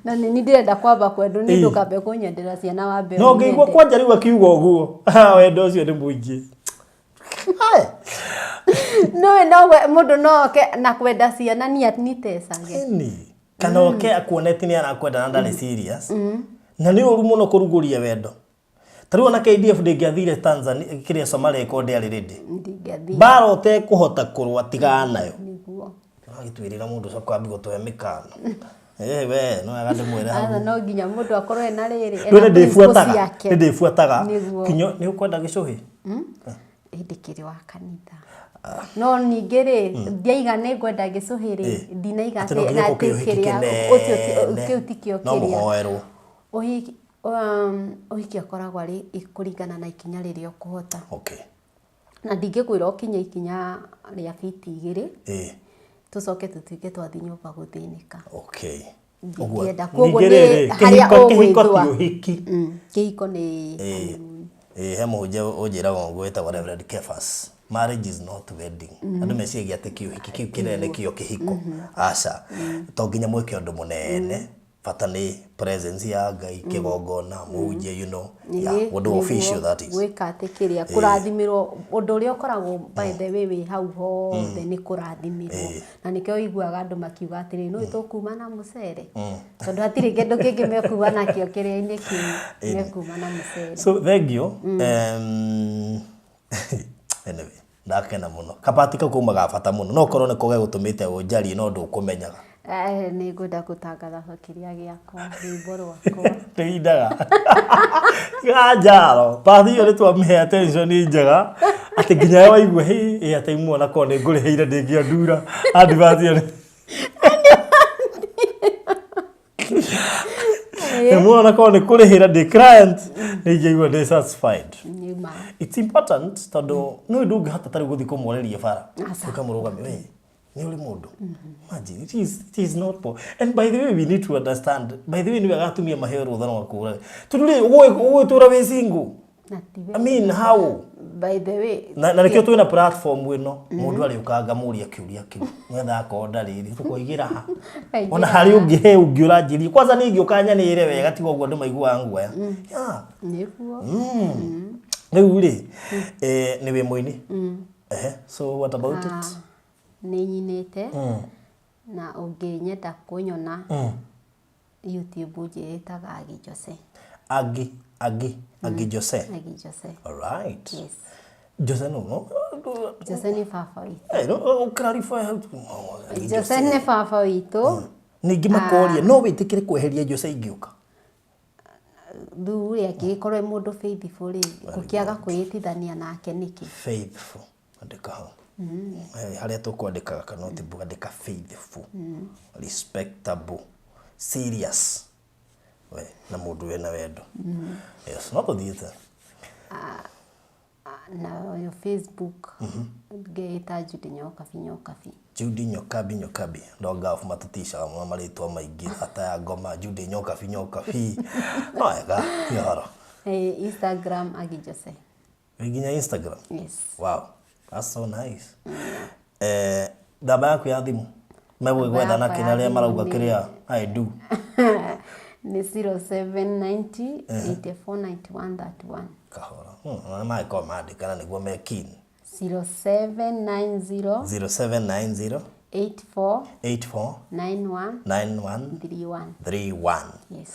Na nĩ niĩ ndĩrenda kwamba kwendwo nĩ Ĩĩ. ndũkambe kũnyendera ciana wambe No ngĩigua ũnyende. kwanja rĩu akiuga ũguo, ah, wendo ũcio nĩ mũingĩ. Hai. No no mũndũ no oke na kwenda ciana ni nitecage. Ĩni kana oke akuonetie nĩ arakwenda na ndarĩ serious, na nĩ ũru mũno kũrugũria wendo. Ta rĩu ona KDF ndĩngĩathire Tanzania kĩrĩa Somalia ĩkorwo ndĩarĩ ready. Ndingĩathiĩ. Mbara ũtekũhota kũrũa, tigana nayo. Nĩguo. Agĩtwĩrĩra mũndũ ũcio kwambi gũtũhe mĩkana. Eh, we no wega ndĩmwĩre hau. Aca, no nginya mũndũ akorwo ena rĩrĩ ena Rĩu nĩ principles ndĩbuataga ciake. nĩ ndĩbuataga. Nĩguo. Kinyo nĩ ũkwenda gĩcũhĩ. Hĩndĩ kĩrĩ wa kanitha no ningĩ rĩ, ndiaiga nĩ ngwenda gĩcũhĩ rĩ, ndinaiga Atĩ no atĩ nginya na gũkĩ atĩ ũhiki kĩrĩa kĩnene. ũcio kĩu tikĩo No kĩrĩa mũhoerwo. Ũhiki, ũhiki ũkoragwo arĩ kũringana na ikinya rĩrĩa ũkũhota. Na ndingĩkwĩra ũkinye ikinya rĩa biti 2, tũcoke tũtuĩke twathiĩ nyũmba gũthĩnĩka. Ũguo. Ndingĩenda. Koguo Ningĩ nĩ rĩrĩ, harĩa kĩhiko ti ũgwĩthua. ũhiki. Kĩhiko nĩ honeymoon. Ĩĩ, he mũhunjia ũnjĩraga ũguo wĩtagwo Reverend Kefas. Marriage is not wedding. Andũ meciragia atĩ kĩũhiki kĩu kĩnene nĩkĩo kĩhiko. Aca. To nginya mwĩke ũndũ mũnene. Bata nĩ presence ya Ngai, kĩgongona, mũhunjia. Yeah, Ĩĩ, ũndũ official nĩguo that is. Gwĩka atĩ kĩrĩa kũrathimĩrwo, ũndũ ũrĩa ũkoragwo by the way wĩ hau hothe nĩ kũrathimĩrwo, na nĩkĩo ũiguaga andũ makiuga atĩrĩ, nĩ tũkuma na mũcere, tondũ hatirĩ kĩndũ kĩngĩ mekuma nakĩo kĩrĩa-inĩ kĩu, mekuma na mũcere. So thank you. Anyway, ndakena mũno. Kabati kau kauma ga bata mũno. No korwo nĩko gegũtũmĩte ũnjarie no ndũkũmenyaga. Eh, nĩ ngwenda gũtangatha kĩrĩa gĩakwa, rwĩmbo rwakwa. Tĩindaga ganjaro pathi ĩyo nĩ twamĩhe attention njega atĩ nginya we waigua hĩ ĩ atĩ imwe ona korwo nĩ ngũrĩhĩire ndĩngĩandura advert ĩyo nĩ muona korwo nĩ kũrĩhĩra ndĩ client nĩ ingĩigua ndĩ satisfied. Nĩ ma. It's important tondũ nĩ ndũngĩhota tarĩu gũthiĩ kũmwarĩria bara Aca. ũkamũrũgamia we nĩ ũrĩ mũndũ. Imagine, it is not and by the way, we need to understand, by the way, nĩ wega atumia maheo rũtha rwa kũra tondũ rĩ ũgũgĩtũra wĩ single. Na ti I mean, how? By the way, na nĩkĩo twĩna platform ĩno, mũndũ arĩũka ngamũria kĩũria kĩu nĩgetha akorwo ndarĩ rĩ tũkoigĩra ha. Kaingĩra. Ona harĩ ũngĩ he ũngĩ ũranjĩria kwanza nĩ ingĩũka nyanĩre wega tiga ũguo andũ maiguaga nguoya, yeah. Nĩguo. Rĩu rĩ, nĩ wĩ mũini. Ehe, so what about it? Ah, nĩ nyinĩte, na ũngĩnyenda kũnyona YouTube njĩĩtaga Agi Jose. Agi Jose. Agi Jose. All right. Yes. Jose no. Jose nĩ baba witũ. Eh, no clarify how to Agi. Jose nĩ baba witũ. Ningĩ makoria no wĩtĩkĩre kweheria Jose ingĩũka? Rĩu rĩ, angĩgĩkorwo e mũndũ faithful rĩ, ngũkĩaga kwĩĩtithania nake nĩkĩ? Faithful, andĩka hau. Eh, harĩa tũkwandĩkaga kana notebook, andĩka faithful, respectable, serious we na mũndũ wĩna wendo. Yes, no tũthiĩte. Ah, nayo Facebook ngeĩta Judy Nyokabi Nyokabi. Judy Nyokabi Nyokabi. Ndonga matuticaga mũno marĩtwa maingĩ ata ya ngoma. Judy Nyokabi Nyokabi, no wega ũhoro. Eh, Instagram Agi Jose. Wĩ nginya Instagram? Yes. Wow, that's so nice. Eh, namba yaku ya thimũ megũgĩgwetha na Namba kĩrĩa yakwa arĩa ya marauga thimũ kĩrĩa I do. Nĩ 0790 84 91 31. Kahora. Ona magĩkorwo mandĩka na nĩguo me keen. 0790 0790 84 84 91 91 31. 31. Yes.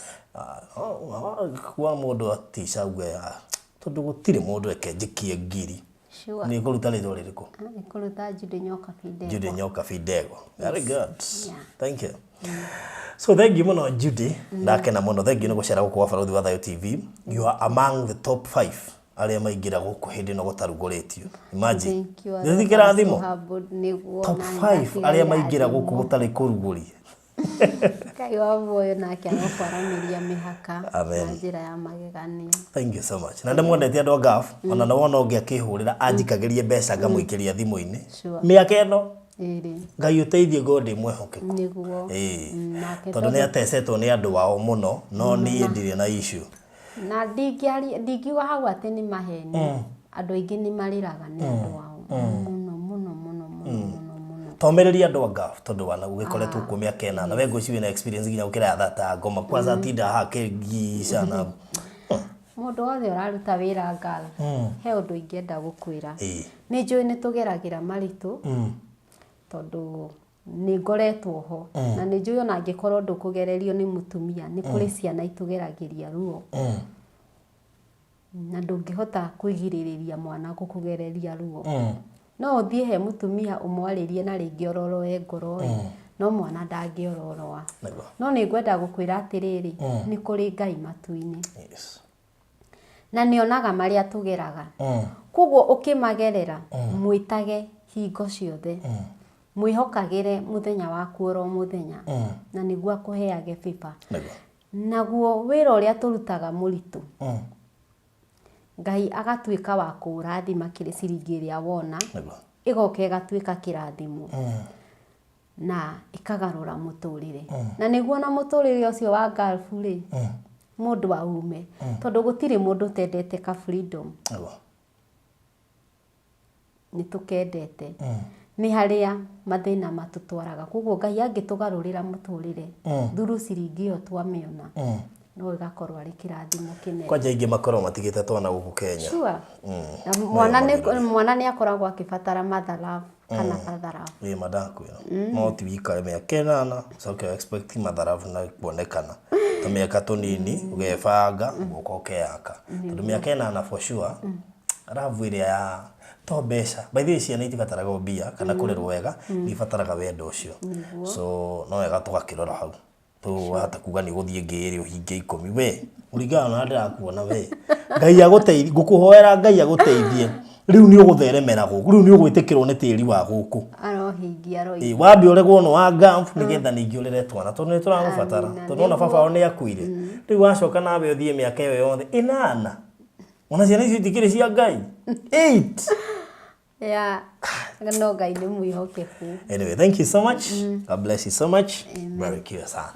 Kuwa mũndũ atica uge, ah, tondũ gũtirĩ mũndũ eke njikie ngiri. Nĩ ngũruta rĩtwa rĩrĩkũ? Nĩ kũruta Judy Nyokabi Ndegwa. Judy Nyokabi Ndegwa. Very good. Thank you. So thank you mũno Judy, ndakena mũno. Thank you nĩ gũcera gũkũ gwa Barũthi wa Thayũ TV. You are among the top 5 arĩa maingĩra gũkũ hĩndĩ ĩno gũtarugũrĩtio. Imagine. Thank you. Nĩ kĩrathimo. Nĩguo. Top na 5 arĩa maingĩra irathimo. gũkũ gũtarĩ kũrugũrie. Ngai wa muoyo nake arokwaramĩria mĩhaka Amen. na njĩra ya magegania. Thank you so much. Na ndĩmwendete andũ a Gulf, ona na wona ũngĩ akĩhũrĩra anjikagĩrie mbeca ngamũikĩria thimũ-inĩ. Sure. Mĩaka ĩno Ĩrĩ. Ngai ũteithie ngorwo ndĩ mwĩhokeku. Nĩguo. Ĩĩ. Nake Tondũ nĩ atecetwo nĩ andũ ao mũno, no niĩ ndirĩ na issue. Na ndingiuga hau atĩ nĩ maheni. Andũ aingĩ nĩ marĩraga nĩ andũ ao. Mũno mũno mũno mũno mũno mũno. Tomĩrĩria andũ a Gulf tondũ wana ũgĩkoretwo kuo mĩaka ĩnana. We ngwĩciria wĩna experience nginya gũkĩra ya thata ngoma. Kwanza atinda haha akĩngica na Mũndũ wothe ũraruta wĩra Gulf, he ũndũ ingĩenda gũkwĩra. Ĩĩ. Nĩ njũĩ nĩ tũgeragĩra maritũ, tondũ nĩ ngoretwo ho. Na nĩ njũĩ ona angĩkorwo ndũkũgererio nĩ mũtumia, nĩ kũrĩ ciana itũgeragĩria ruo. Na ndũngĩhota kwĩgirĩrĩria mwana gũkũgereria ruo. No ũthiĩ he mũtumia ũmwarĩrie na rĩngĩ ororoe ngoro ĩ, no mwana ndangĩororoa. Nĩguo. No nĩ ngwenda gũkwĩra atĩrĩrĩ, nĩ kũrĩ Ngai matu-inĩ. Yes. Na nĩ onaga marĩa tũgeraga. Koguo ũkĩmagerera, mwĩtage hingo ciothe. Mwĩhokagĩre mũthenya waku oro mũthenya. Na nĩguo akũheage favor. Nĩguo. Naguo wĩra ũrĩa tũrutaga mũritũ, Ngai agatuĩka wa kũũrathima kĩrĩ ciringi ĩrĩa wona, Nĩguo. ĩgoka ĩgatuĩka kĩrathimo. Na ĩkagarũra mũtũrĩre. Na nĩguo na mũtũrĩre ũcio wa Gulf rĩ, mũndũ aume. Tondũ gũtirĩ mũndũ ũtendete ka freedom. Nĩguo. Nĩ tũkendete. Nĩ harĩa mathĩna matũtwaraga. Koguo Ngai angĩtũgarũrĩra mũtũrĩre, through ciringi ĩyo twamĩona, no ĩgakorwo arĩ kĩrathimo kĩnene. Kwanja aingĩ makoragwo matigĩte twana gũkũ Kenya. Sure. Na mwana nĩ akoragwo akĩbatara mother love kana father love. Ĩĩ ma ndakwĩra. No ti wĩikare mĩaka ĩnana ũcoke expect mother love na kuonekana. Ta mĩaka tũnini ũgebanga ũgoka ũkeyaka. Tondũ mĩaka ĩnana for sure love ĩrĩa ya to mbeca. By the way ciana itibataraga o mbia kana kũrerwo wega, nĩ ibataraga wendo ũcio. So no wega tũgakĩrora hau. Wahota kuga nĩ ũgũthiĩ ngĩrĩ ũhingie 10 we ũringana na ndĩrakuona we Ngai agũteithie, ngũkũhoera Ngai agũteithie rĩu nĩ ũgũtheremera gũkũ, rĩu nĩ ũgwĩtĩkĩrwo nĩ tĩri wa gũkũ. Arohingia arohingia. Wambe ũregwo nĩ wa Gulf nĩgetha ningĩ ũrere twana tondũ nĩ tũragũbatara tondũ ona baba wao nĩ akuire. Rĩu wacoka nawe ũthiĩ mĩaka ĩyo yothe ĩnana, ona ciana icio itikĩrĩ cia Ngai 8. Yeah. No Ngai nĩ mwĩhokeku. Anyway, thank you so much. God bless you so much. Barikiwe sana.